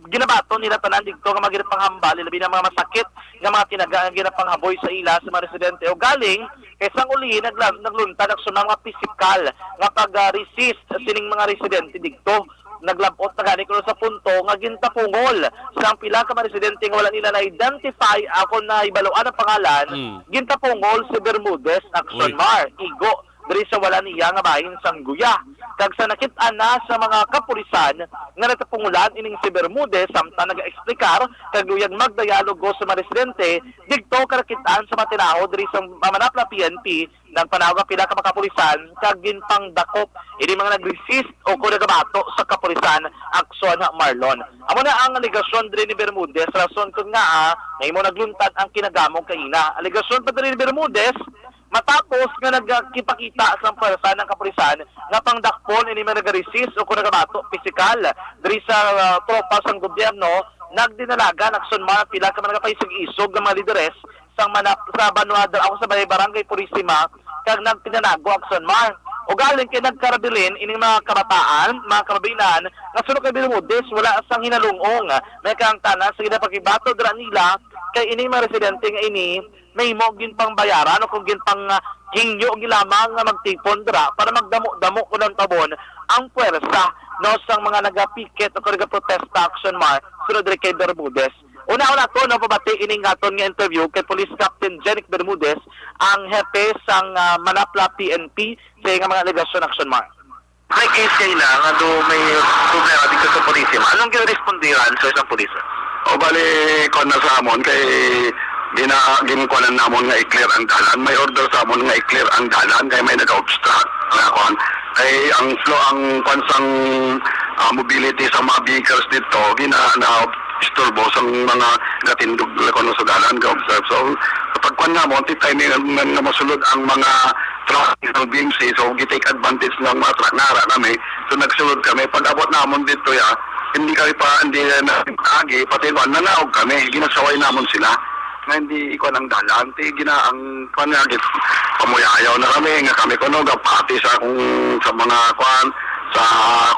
ginabaton nila tanan digto nga mga ginapanghambal, labi na mga masakit nga mga tinaga nga ginapanghaboy sa ila sa mga residente. Ugaling, kay sang uli, nagla-, nagluntad, Action Mar, mga pisikal nga pag-resist sining mga residente digto. Naglab-ot na gani kuno sa punto nga gintapungol sang pila ka mga residente nga wala nila na-identify o kon nahibaluan ang pangalan, Mm. gintapungol si Bermudez, Action Uy. Mar, igo diri sa wala niya nga bahin sang Guya. Kag sa nakit-an na sa mga kapulisan nga natapungolan ining si Bermudez samtang nagaeksplikar kag luyag magdayalogo sa mga residente, digto ka nakit-an sa mga tinawo diri sa Manapla P N P, nagpanaog ang pila ka mga kapulisan kag ginpangdakop ini mga nag-resist o kon nagabato sa kapulisan, Action Mar. Amo na ang alegasyon diri ni Bermudez, rason kon ngaa, ah, nga imo nagluntad ang kinagamong kaina. Alegasyon pa diri ni Bermudez, matapos nga nagkipakita sa pwersa ng kapulisan nga pangdakpon ini mga nag-resist o kon nagabato pisikal diri sa, ah, tropa sang gobyerno, nagdinalagan, Action Mar, pila ka mga nagapaisog-isog nga mga lideres sang manap-, sa banwa dira ako sa Barangay Purisima, kag nagtinanago, Action Mar. Ugaling kay nagkarabilin ining mga kabataan, mga kababayen-an, nga suno kay Bermudez, wala sang hinalung-ong. May kaangtanan sa ginapakigbato dira nila kay ining mga residente nga ini mahimo ginpangbayaran o kung ginpang, ah, hingyo gilamang nga magtipon dira para magdamo-damo kuno ang tabon ang puwersa, no, sang mga nagapiket o nagaprotesta, Action Mar, sunod diri kay Bermudez. Una-una to, no, pabati ining aton nga interview kay Police Captain Jenic Bermudez, ang hepe sang, ah, Manapla P N P, sa nga mga alegasyon, Action Mar. May case kaila nga do may problema dito sa Purisima. Anong ginrespondihan sa isang pulis? O bali, kon na sa amon, kay gina-, ginkuanan namon nga i-clear ang dalan. May order sa amon nga i-clear ang dalan, kay may nag-obstruct na kuan. Kay ang flow, ang kuan sang, ah, mobility sa mga vehicles dito, gina-, na-, istorbo sang mga gatindog la kuno sa dalan, ga-observe. So, kapag kuan namon, ti timing nga, nga masulod ang mga truck ng B M C, so gi-take advantage ng mga truck, nara kami. So, nagsulod kami. Pag-abot namon dito, ya, hindi kami pa, hindi na agi, pati kuan, nanaog kami, ginasaway namon sila. Nga hindi ikuan ang dalan, ti gina-, ang kuan nga, git-, pamuyayaw na kami, nga kami kuno, gapati sa akong, sa mga kuan, sa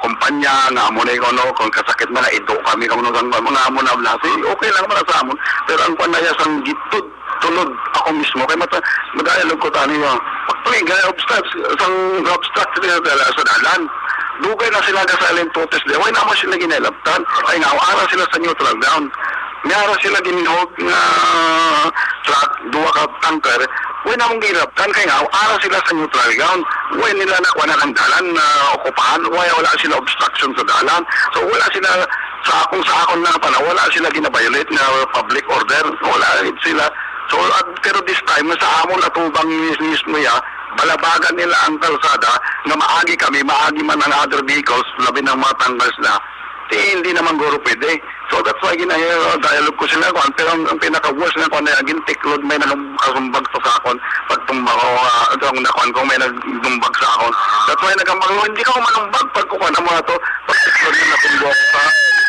kumpanya, nga amo na kuno, kung kasakit na, ido kami, kung ano, sang mga amo na blasi, okay lang para sa amon. Pero ang kuan na ya, sang gitod, tulod, ako mismo, kay mata, mag-dialogue ko tani, nga, actually, gaya obstruct, sang obstruct sila sa, sa dalan. Dugay na sila ga silent protest, di, why naman sila ginahilabtan? Ay nga, ara sila sa neutral ground. May ara sila ginhold nga truck, duha ka tanker, way namon gihilabtan kay nga ara sila sa neutral ground. Way nila nakuha ang dalan na okupahan, way wala sila obstruction sa dalan. So wala sila sa akong, sa akon na pala, wala sila gina-violate nga public order. Wala gid sila. So at, pero this time sa amon atubang mis-, mismo ya, balabagan nila ang kalsada nga maagi kami, maagi man ang other vehicles, labi ng mga tankers na. Di, hindi naman guro pwede. So that's why gina-dialogue ko sila, kuan. Pero ang, ang pinaka-worst nga kuan na gin-tiklod, may nagkasumbag sa akon. Pagtumba ko, ah, ito ang nakuan ko, may nagdumbag sa akon. That's why nagambag ko, "Hindi ka ko manumbag pag kukuan mo na to." Pagtiklod na natumbo ako sa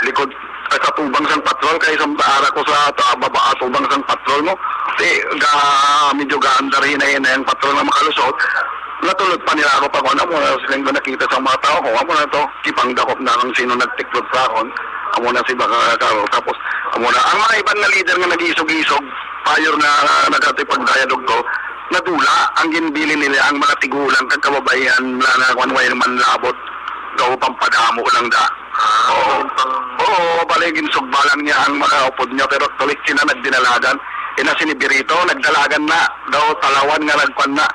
likod, ay, sa tubang sang patrol, kay sa ara ko sa ta-, baba, ah, tubang sang patrol mo. Di, ga, medyo gaandar hinay-hinay ang patrol nga makalusot. Natulod pa nila ako pa, kuan, amo na silang nakita sa mga tao ko, amo na to, kipangdakop na ang sino nagtiklod sa akon, amo na si Baka Karo. Tapos, amo na, ang mga iban nga leader nga nag-isog-isog, payor nga nagkatipag-dialogue ko, nadula ang ginbilin nila ang mga tigulang kag kababaihan na, na kung ano man labot. Daw pampadamo lang da. Ah, oo. Pang- Oo, bali, ginsugba lang niya ang mga upod niya, pero tulik sila nagdinalagan. Ina si ni Birito, nagdalagan na. Daw talawan nga nagkwan na.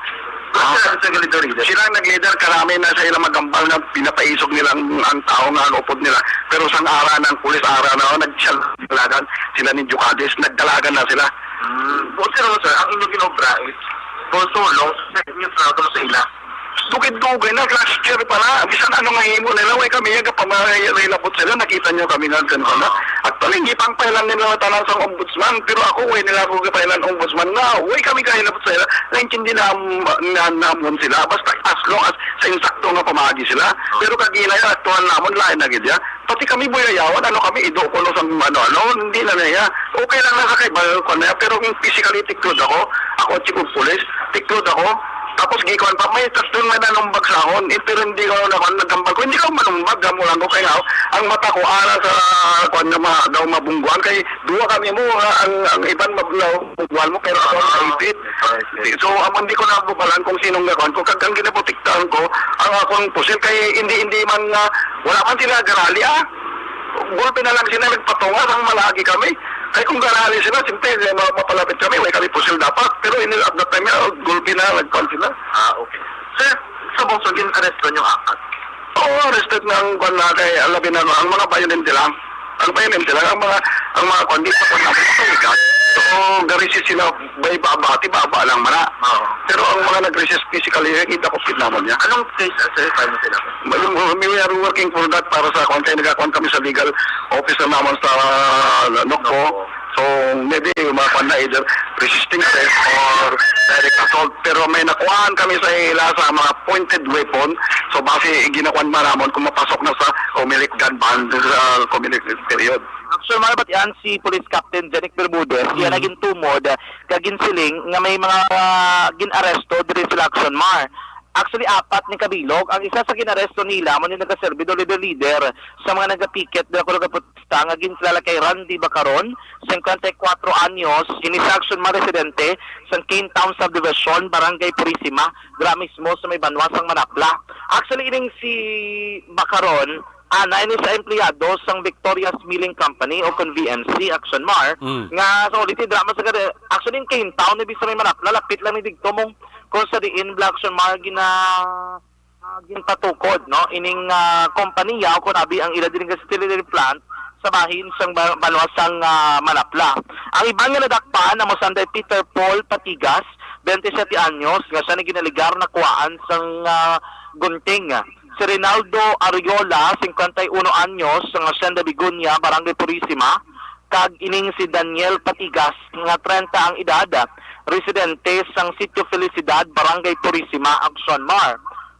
Ah, sila ang leader, leader? Sila ang nag-leader, karami na sa ilang magambal nga pinapaisog nila ang, ang tao nga ang upod nila. Pero sang ara ng pulis, ara na, oh, nagdalagan sila ni Jukadis, nagdalagan na sila. Hmm. Buot sila, sir, ang inyong ginobra is kung tulong sa inyo sa, sa ila. Dugay-dugay na, last year pa na, bisan ano nga himo nila, way kami, yung kapamahayalabot sila, nakita nyo kami nga ganun na. Actually, hindi pang pahilan nila tanan sang ombudsman, pero ako, way nila ako kapahilan ombudsman na, way kami kahilabot sa ila, naintindi na, na, namon sila, basta as long as sa insakto nga pamagi sila. Pero kagina yan, aktuhan namon, lain na gid ya. Pati kami buyayawan, ano kami, ido ko no sang ano, ano, hindi na niya. Okay lang na sa kay, ba, kuwan na, pero kung physically tiklod ako, ako chief of police, tiklod ako, tapos gikuan pa, may tatlo may nanumbag sa akon, eh, pero hindi ko na, kuwan, nagambal ko, hindi ko manumbag, amo lang ko, kaya nga, ang mata ko, ara sa, kuwan nga, ma-, daw mabungguan, kay duwa kami mo, nga ang, ang iban mablaw, bungguan mo, pero ako ang Ah, kaipit. I see. So, amo, hindi ko nabubalan kung sinong gakuan ko, kag ang ginaprotektahan ko, ang akong pusil, kay hindi, hindi man nga, wala man sila garali, ah. Gulpi na lang sila nagpatunga sang malagi kami. Kay kung garali sila, siyempre, eh, ma-, mapalapit kami, may kami pusil dapat. Pero in, at that time, eh, gulpi na, nagkuhan sila. Ah, okay. Sir, sa Bongso, gin-aresto niyo apat? Oo, arrested na ang kuwan na kay, labi na, no, ang mga bayonente lang. Ang bayonente lang, ang mga, ang mga kuwan, di pa kuwan namin, matuligan. So, garisi sila, bay baba, ti baba lang man na. Oo. Pero ang mga nag-resist physically, kita ko, kid naman niya. Anong case, ah, sir, file mo sila? May, may, we are working for that para sa kuwan. Kaya nagkakuwan kami sa legal officer naman sa, uh, NOCPO. NOCPO. So, maybe, mga kuwan na, either resisting arrest or direct assault. Pero may nakuhaan kami sa ila sa mga pointed weapon. So, base, ginakuwan man namon kung mapasok na sa COMELEC gun ban, sa COMELEC period. Action Mar, batian si Police Captain Jenic Bermudez, iya Mm. naging tumod, ah, kag ginsiling nga may mga, ah, gin-aresto diri sa Action Mar. Actually, apat ni kabilog. Ang isa sa ginaresto nila, amo ni nagaserbi daw leader-leader sa mga nagapiket dira ko nagaprotesta nga ginkilala kay Randy Bacaron, singkwenta y kuwatro anyos, ini sa Action Mall residente sa Cane Town Subdivision, Barangay Purisima, dira mismo sa may banwa sang Manapla. Actually, ining si Bacaron, ah, na ini sa empleyado sang Victoria's Milling Company o kon V M C, Action Mall, Mm. nga sa ulit, dira man sa kada, actually, in Cane Town, ni bisa may Manapla, lapit lang ni digto mong kung sa diin, Black Action Mall, gina, ah, ginpatukod, no? Ining, ah, kompanya, o kon abi ang ila diri nga distillery plant, sa bahin sang ba-, banwa sang, ah, Manapla. Ang iban nga nadakpan, amo sanday Peter Paul Patigas, twenty-seven anyos, nga siya ni ginaligar na kuwaan sang, ah, gunting. Si Rinaldo Ariola, cincuenta y uno anyos, sang Hacienda Bigunia, Barangay Purisima, kag ining si Daniel Patigas, nga treinta ang edad, residente sang Sitio Felicidad, Barangay Purisima, Action Mall.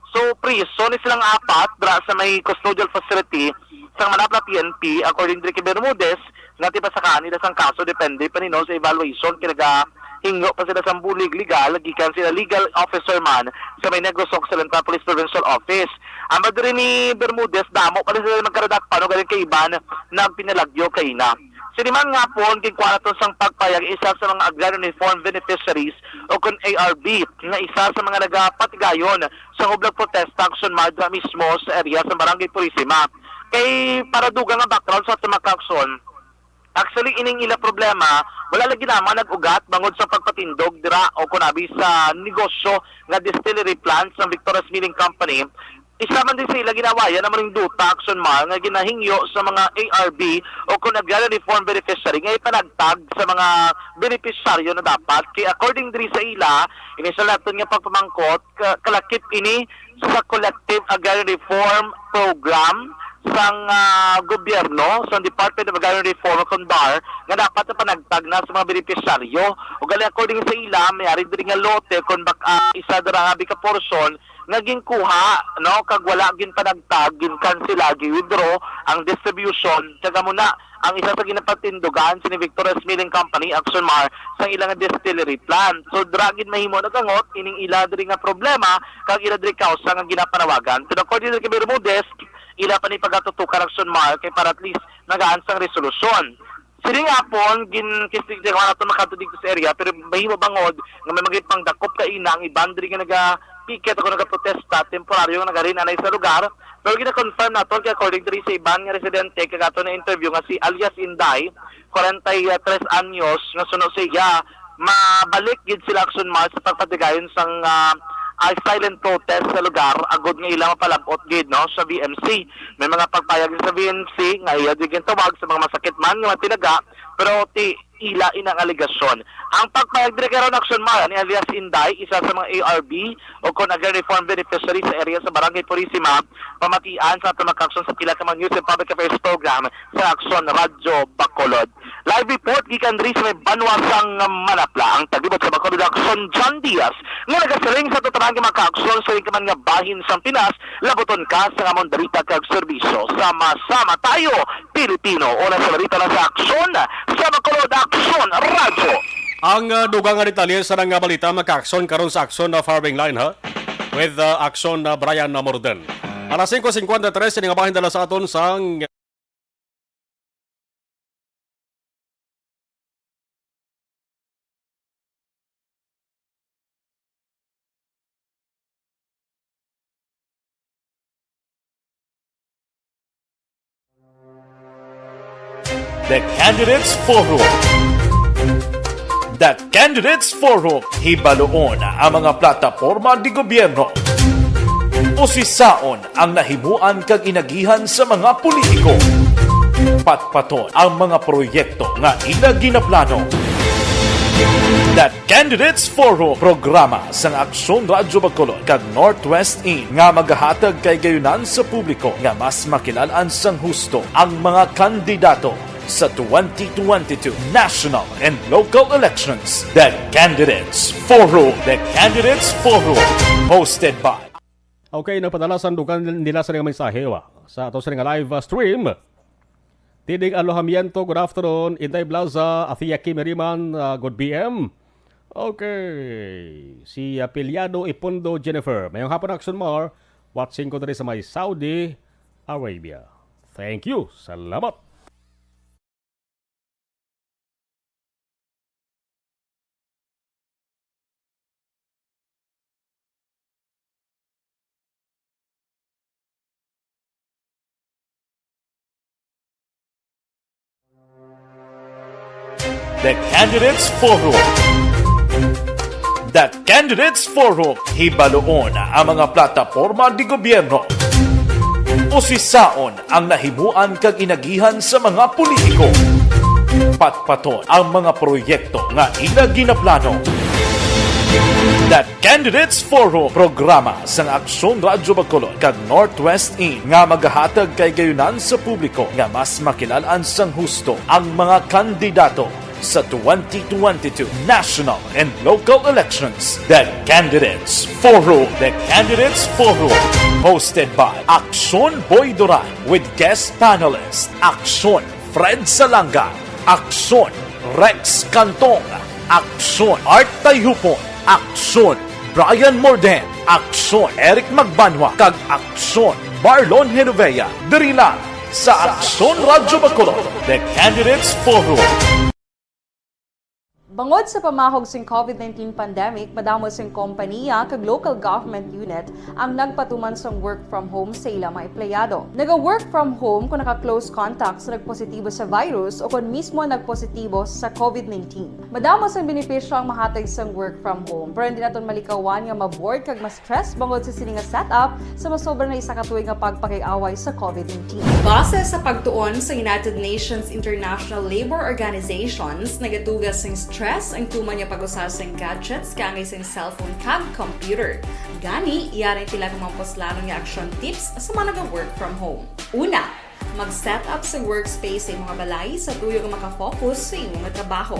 So, priso ni silang apat dira sa may custodial facility sang Manapla P N P, according diri kay Bermudez, nga tipasakaan nila sang kaso depende pa nino sa evaluation kay nagahingyo pa sila sang bulig legal gikan sila legal officer man sa may Negros Occidental Police Provincial Office. Ang diri ni Bermudez, damo pa rin sila magkaradak pa, no, galing kay iban nagpinalagyo kaina. Sini man nga pon, ginkuha naton sang pagpayag isa sa mga Agrarian Reform Beneficiaries o kon A R B, nga isa sa mga nagapatigayon sa hublag protesta action madra mismo sa area sa Barangay Purisima. Kay para dugang nga background sa aton mga kaaksyon, actually, ining ila problema, wala lagi lamang nag-ugat bangod sa pagpatindog dira o kunabi sa negosyo nga distillery plant sang Victoria's Milling Company. Isa man din sa ila ginawayan ang maning duta action mal nga ginahingyo sa mga A R B o kon agrarian reform beneficiary nga ipanagtag sa mga benepisyaryo na dapat. Kay according diri sa ila, initial naton nga pagpamangkot, ka-, kalakip ini sa Collective Agrarian Reform Program sang, ah, gobyerno, sang Department of Agrarian Reform o kon DAR, nga dapat na panagtag na sa mga benepisyaryo. Ug gali, according sa ila, may ari diri nga lote kon bak-, ah, isa dira nga abi ka portion nga ginkuha, no, kag wala ginpanagtag, ginkansela, gi-withdraw ang distribution, kag amo na ang isa sa ginapatindugan sini Victoria's Milling Company, Action Mar, sang ila nga distillery plant. So, dira gid mahimo nagangot ining ila diri nga problema kag ila diri kausa nga ginapanawagan. Pero according to Bermudez, ila pa ni pagatutukan, Action Mar, kay para at least nagaan sang resolusyon. Sini nga pon, gin-, kistig-, nato makadto dito sa area, pero mahimo bangod nga may mga pangdakop kaina ang iban diri nga naga-picket o nagaprotesta, temporaryo nga nagarin anay sa lugar. Pero gina-confirm naton kay according diri sa iban nga residente kag ato na interview nga si alias Inday, kwarenta y tres anyos, nga suno sa iya, mabalik gid sila Action Mall sa pagpatigayon sang, ah, ah, silent protest sa lugar agod nga ila mapalab-ot gid, no, sa V M C. May mga pagpayag sa V M C nga iya di gintawag sa mga masakit man nga mga tinaga, pero ti ila inang alegasyon. Ang pagpayag diri karon, Action Mall, ni alias Inday, isa sa mga A R B o kon Agrarian Reform Beneficiary sa area sa Barangay Purisima, pamatian sa aton mga kaaksyon sa pila ka mga News and Public Affairs Program sa Action Radyo Bacolod. Live report gikan diri sa may banwa sang Manapla, ang taglibot sa Bacolod Action, John Diaz, nga nagasiling sa tanan nga mga kaaksyon sa ikaman nga bahin sang Pinas, labuton ka sa amon balita kag serbisyo. Sama-sama tayo, Pilipino. Una sa balita na sa Aksyon, sa Bacolod Aksyon Radyo. Ang, ah, dugang nga detalye sa nang, ah, balita, mga kaaksyon, karon sa Aksyon na Firing Line, ha? With, ah, Aksyon na Brian na Morden. Alas singko singkwenta y tres, ini nga bahin dala sa aton sang The Candidates Forum. The Candidates Forum. Hibaluon ang mga plataporma di gobyerno. Usisaon ang nahimuan kag inagihan sa mga politiko. Patpaton ang mga proyekto nga ila ginaplano. The Candidates Forum, programa sang Aksyon Radyo Bacolod kag Northwest In nga magahatag kay gayunan sa publiko nga mas makilal-an sang husto ang mga kandidato sa twenty twenty-two national and local elections. The Candidates Forum. The Candidates Forum. Hosted by Okay, nagpadala sang dugang nila sa mga mensahe, wa? Sa ato sa nga live, uh, stream. Tidig Alojamiento, good afternoon. Inday Blaza, Athia Kimiriman, uh, good P M. Okay. Si Apiliado Ipundo Jennifer. Mayong hapon, Action Mar. Watching ko diri sa may Saudi Arabia. Thank you. Salamat. The Candidates Forum. The Candidates Forum. Hibaluon ang mga plataporma di gobyerno. Usisaon ang nahimuan kag inagihan sa mga politiko. Patpaton ang mga proyekto nga ila ginaplano. The Candidates Forum, programa sang Aksyon Radyo Bacolod kag Northwest In, nga magahatag kay gayunan sa publiko nga mas makilalan sang husto ang mga kandidato sa twenty twenty-two national and local elections. The Candidates Forum. The Candidates Forum. Hosted by Aksyon Boy Duran with guest panelist Aksyon Fred Salanga, Aksyon Rex Cantong, Aksyon Art Tayhupon, Aksyon Brian Morden, Aksyon Eric Magbanwa, kag Aksyon Marlon Genovea, diri lang sa Aksyon Radyo Bacolod, The Candidates Forum. Bangod sa pamahog sing covid nineteen pandemic, madamo sing kompaniya kag local government unit ang nagpatuman sang work from home sa ila mga empleyado. Naga-work from home kon naka-close contact sa nagpositibo sa virus o kon mismo nagpositibo sa covid nineteen. Madamo sang benepisyo ang mahatag sang work from home, pero hindi naton malikawan nga ma-bored kag ma-stress bangod sa sini nga setup sa masobra na isa ka tuig nga pagpakig-away sa covid nineteen. Base sa pagtuon sa United Nations International Labour Organizations, nagatuga sing stress ang tuman nga pag-usa sang gadgets kaangay sang cellphone kag computer. Gani, yari ang pila ka mga puslanon nga action tips sa mga naga-work from home. Una, mag-set up sa workspace sa imong balay sa tuyo nga makafocus sa imong trabaho.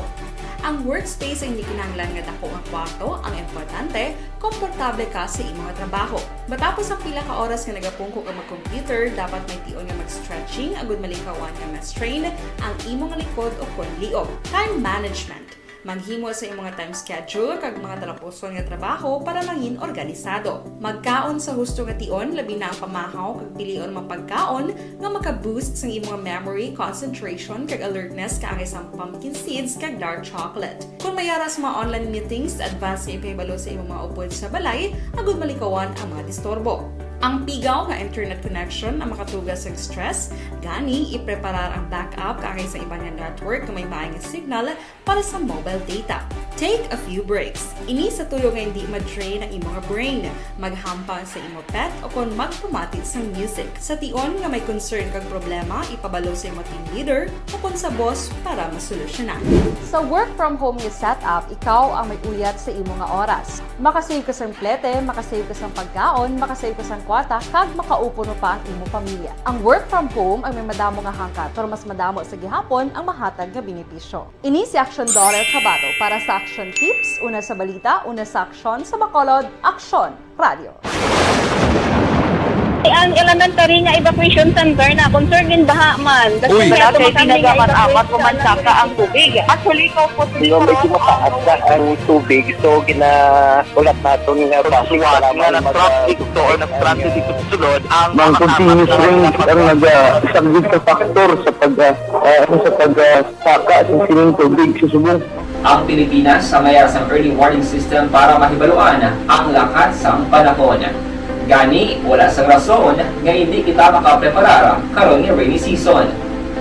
Ang workspace ay hindi kinahanglan nga dako nga kwarto ang importante, komportable ka sa imong trabaho. Matapos ang pila ka oras nga nagapungko ka mag-computer, dapat may tion nga mag-stretching agud malikawan nga ma-strain ang imong likod o kon liog. Time management. Maghimo sa imong time schedule kag mga talapuson nga trabaho para mangin organisado. Magkaon sa husto nga tion, labi na ang pamahaw kag pilion mga pagkaon nga maka-boost sang imong memory, concentration, kag alertness kaangay sang pumpkin seeds kag dark chocolate. Kon may ara sa mga online meetings, advance nga ipahibalo sa imong mga upod sa balay agud malikawan ang mga disturbo. Ang pigaw nga internet connection ang makatuga sang stress, gani ipreparar ang backup kaangay sa iban nga network nga may maay nga signal para sa mobile data. Take a few breaks. Ini sa tuyo nga hindi ma-drain ang imong brain. Maghampang sa imo pet o kon magpamati sang music. Sa tion nga may concern kag problema, ipabalo sa imo team leader o kon sa boss para masolusyonan. Sa work from home nga setup, ikaw ang may uyat sa imo nga oras. Makasave ka sang plete, makasave ka sang pagkaon, makasave ka sang kwarta, kag makaupod pa ang imo pamilya. Ang work from home ang may madamo nga hangkat, pero mas madamo sa gihapon ang mahatag nga benepisyo. Ini si Action Daughter Kabato para sa Action Tips, una sa balita, una sa aksyon, sa Bacolod, Aksyon Radio. Ang elementary nga evacuation center na concerned din baha man. Uy, wala kay tinagaman apat o man saka ang tubig. Actually, ikaw po, medyo mataas na ang tubig, so ginaulat naton nga basic nga na-stranded ito or na-stranded dito sa sulod ang mga continuous rain ang nagasaglit sa factor sa pag, ah, ah, sa pag, ah, saka sa sining tubig sa subong. Ang Pilipinas sa mayar sang early warning system para mahibaluan ang lakat sang panahon. Gani, wala sang rason nga hindi kita makapreparar karon nga rainy season.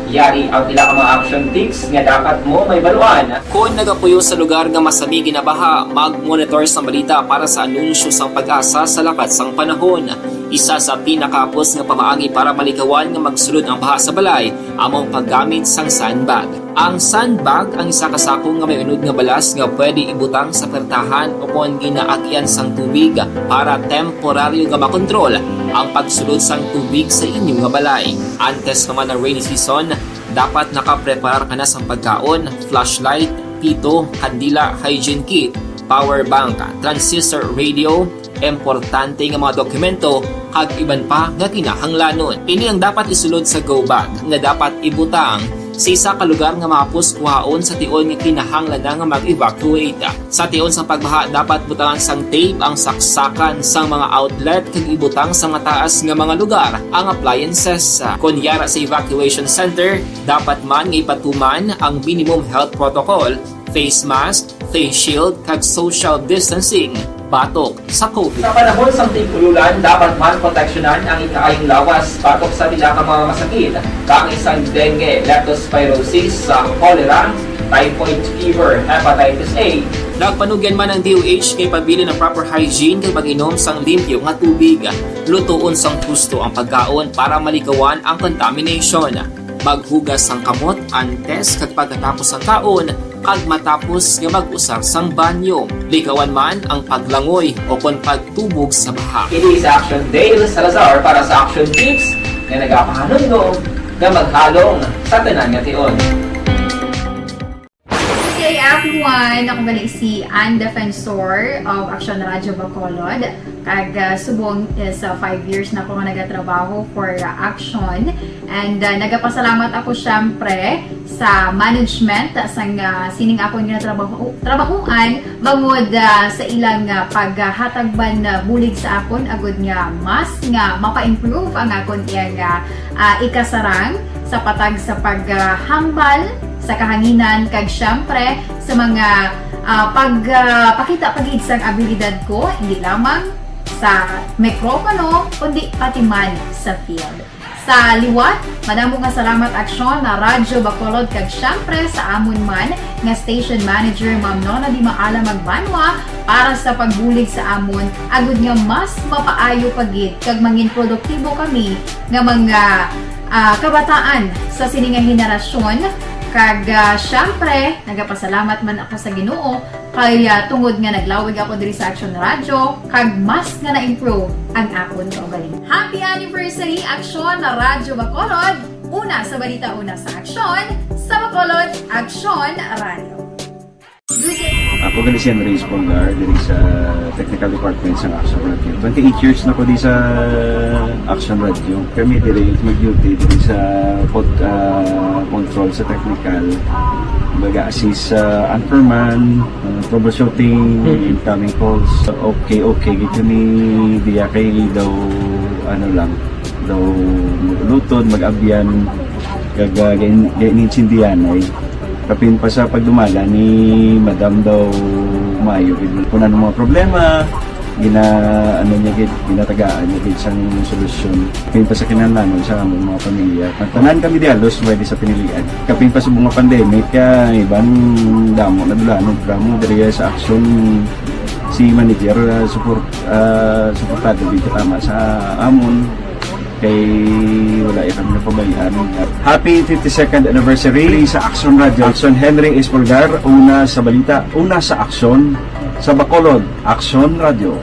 Yari ang pila ka mga action tips nga dapat mo mahibaluan. Kon nagapuyo sa lugar nga masami ginabaha, mag-monitor sang balita para sa anunsyo sang PAGASA sa lakat sang panahon. Isa sa pinakahapos nga pamaagi para malikawan nga magsulod ang baha sa balay amo ang paggamit sang sandbag. Ang sandbag ang isa ka sako nga may unod nga balas nga pwede ibutang sa puwertahan o kon ginaagian sang tubig para temporaryo nga makontrol ang pagsulod sang tubig sa inyo nga balay. Antes pa man ang rainy season, dapat nakapreparar ka na sang pagkaon, flashlight, pito, kandila, hygiene kit, power bank, transistor radio, importante nga mga dokumento, kag iban pa nga kinahanglanon. Ini ang dapat isulod sa go bag nga dapat ibutang sa isa ka lugar nga mahapos kuhaon sa tion nga kinahanglan na nga mag-evacuate. Sa tion sang pagbaha, dapat butangan sang tape ang saksakan sang mga outlet kag ibutang sa mataas nga mga lugar ang appliances. Kon yara sa evacuation center, dapat man nga ipatuman ang minimum health protocol, face mask, face shield, kag social distancing batok sa COVID. Sa panahon sang tig-ululan, dapat man proteksyonan ang ikaayong lawas batok sa pila ka mga masakit, kaangay sang dengue, leptospirosis, sa cholera, typhoid fever, hepatitis A. Nagpanugyan man ang D O H nga ipabilin ang proper hygiene kag pag-inom sang limpyo nga tubig. Lutoon sang husto ang pagkaon para malikawan ang contamination. Maghugas sang kamot antes kag pagkatapos sang kaon, kag matapos nga mag-usar sang banyo. Likawan man ang paglangoy o kon pagtubog sa baha. Ini sa Action Dale Salazar para sa Action Tips nga nagapahanumdom nga maghalong sa tanan nga tion. Good day, everyone! Ako gali si Ann Defensor of Action Radio Bacolod. Kag, ah, subong is, ah, five years na ako nga nagatrabaho for, ah, Action. And, ah, nagapasalamat ako, syempre, sa management sang, ah, sining akon nga trabaho, trabahuan, bangod, ah, sa ilang, ah, paghatag man, ah, bulig sa akon, agud nga mas nga mapa-improve ang akon iyang, ah, ah, ikasarang sa patag sa paghambal sa kahanginan, kag, syempre, sa mga, ah, pag, ah, pakita pa gid sang abilidad ko, hindi lamang sa mikropono, kundi pati man sa field. Sa liwat, madamo nga salamat, Aksyon, na Radyo Bacolod, kag, syempre, sa amon man nga station manager, Ma'am Nona Di Maala Magbanwa, para sa pagbulig sa amon, agud nga mas mapaayo pa gid kag mangin produktibo kami nga mga, ah, kabataan sa sini nga henerasyon. Kag, ah, syempre, nagapasalamat man ako sa Ginoo kay, ah, tungod nga naglawig ako diri sa Action Radio, kag mas nga na-improve ang akon kaugalingon. Happy anniversary, Action Radio Bacolod! Una sa balita, una sa aksyon, sa Bacolod, Action Radio. Good day. Ako gali si Henry Espolgar, diri sa technical department sa Action Radio. Twenty-eight years na ko di sa Action Radio. Kami diri mag-duty diri sa pod-, ah, control sa technical. Baga assist sa anchorman, ah, troubleshooting, Mm. incoming calls. Okay, okay, gid kami diya kay daw, ano lang, daw mag-ulutod, mag-abyan, kag, ah, gain-, gain-, gainintsindihan ay. Kapin pa sa pagdumala ni Madam daw maayo gid. Kung ano mga problema, gina-, ano niya gid, ginatagaan niya gid sang solusyon. Kapin pa sa kinahanglanon sa among mga pamilya. Ang tanan kami di halos pwede sa pinilian. Kapin pa sa mga pandemic, kaya iban damo na dulanon, damo diri sa aksyon si manager, ah, support, ah, suportado gid katama sa amon. Kay wala ya kami napabayaan. Happy fifty-second anniversary sa Action Radio. Action Henry Espolgar, una sa balita, una sa aksyon, sa Bacolod, Action Radio.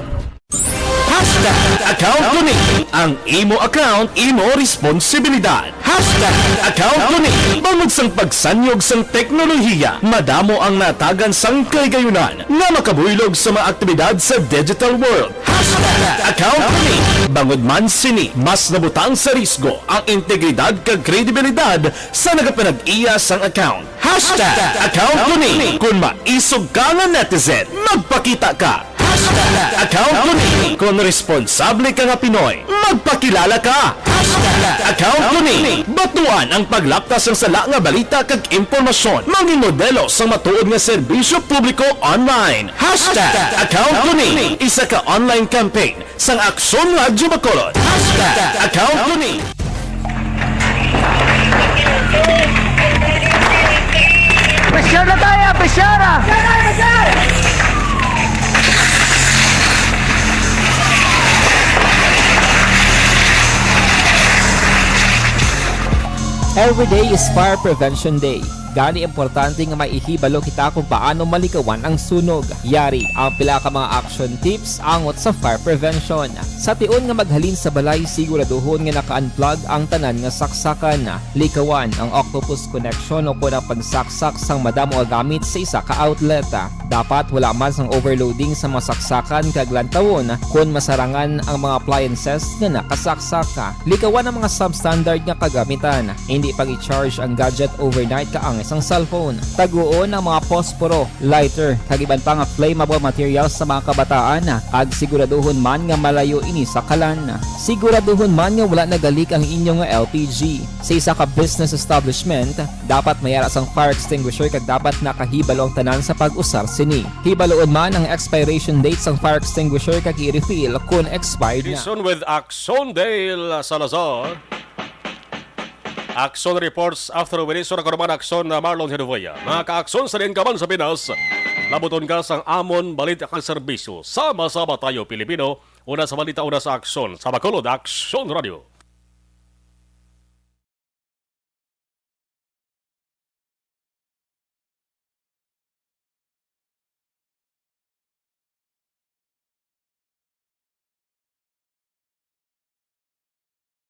Hashtag account ko ni. Ang imo account, imo responsibilidad. Hashtag account ko ni. Bangod sang pagsanyog sang teknolohiya, madamo ang natagan sang kaligayunan nga makabuylog sa mga aktibidad sa digital world. Hashtag account ko ni. Bangod man sini, mas nabutang sa risgo ang integridad kag kredibilidad sa nagapanag-iya sang account. Hashtag account ko ni. Kon maisog ka nga netizen, magpakita ka. Hashtag account ko ni. Kon responsable ka nga Pinoy, magpakilala ka. Hashtag account ko ni. Batuan ang paglapta sang sala nga balita kag impormasyon. Mangin modelo sang matuod nga serbisyo publiko online. Hashtag account ko ni. Isa ka online campaign sang Aksyon Radyo Bacolod. Hashtag account ko ni. Pressure na tayo! Pressure! Every day is Fire Prevention Day. Gani, importante nga may ihibalo kita kung paano malikawan ang sunog. Yari ang pila ka mga action tips angot sa fire prevention. Sa tion nga maghalin sa balay, siguraduhon nga naka-unplug ang tanan nga saksakan. Likawan ang octopus connection o kon ang pagsaksak sang madamo nga gamit sa isa ka outlet. Dapat wala man sang overloading sa mga saksakan kag lantawon kon masarangan ang mga appliances nga nakasaksak. Likawan ang mga substandard nga kagamitan. Hindi pag-i-charge ang gadget overnight kaangay sang cellphone. Taguon ang mga posporo, lighter, kag iban pa nga flammable materials sa mga kabataan, kag siguraduhon man nga malayo ini sa kalan. Siguraduhon man nga wala nagalik ang inyo nga L P G. Sa isa ka business establishment, dapat may ara sang fire extinguisher kag dapat nakahibalo ang tanan sa pag-usar sini. Hibaluon man ang expiration date sang fire extinguisher kag i-refill kon expired na. Edison with Axon Dale Salazar. Action reports after Wilson, ako naman Action na Marlon Genovea. Mga ka-Action sa diin ka man sa Pinas, labuton ka sang amon balita kag serbisyo. Sama-sama tayo, Pilipino. Una sa balita, una sa aksyon. Sa Bacolod, Action Radio.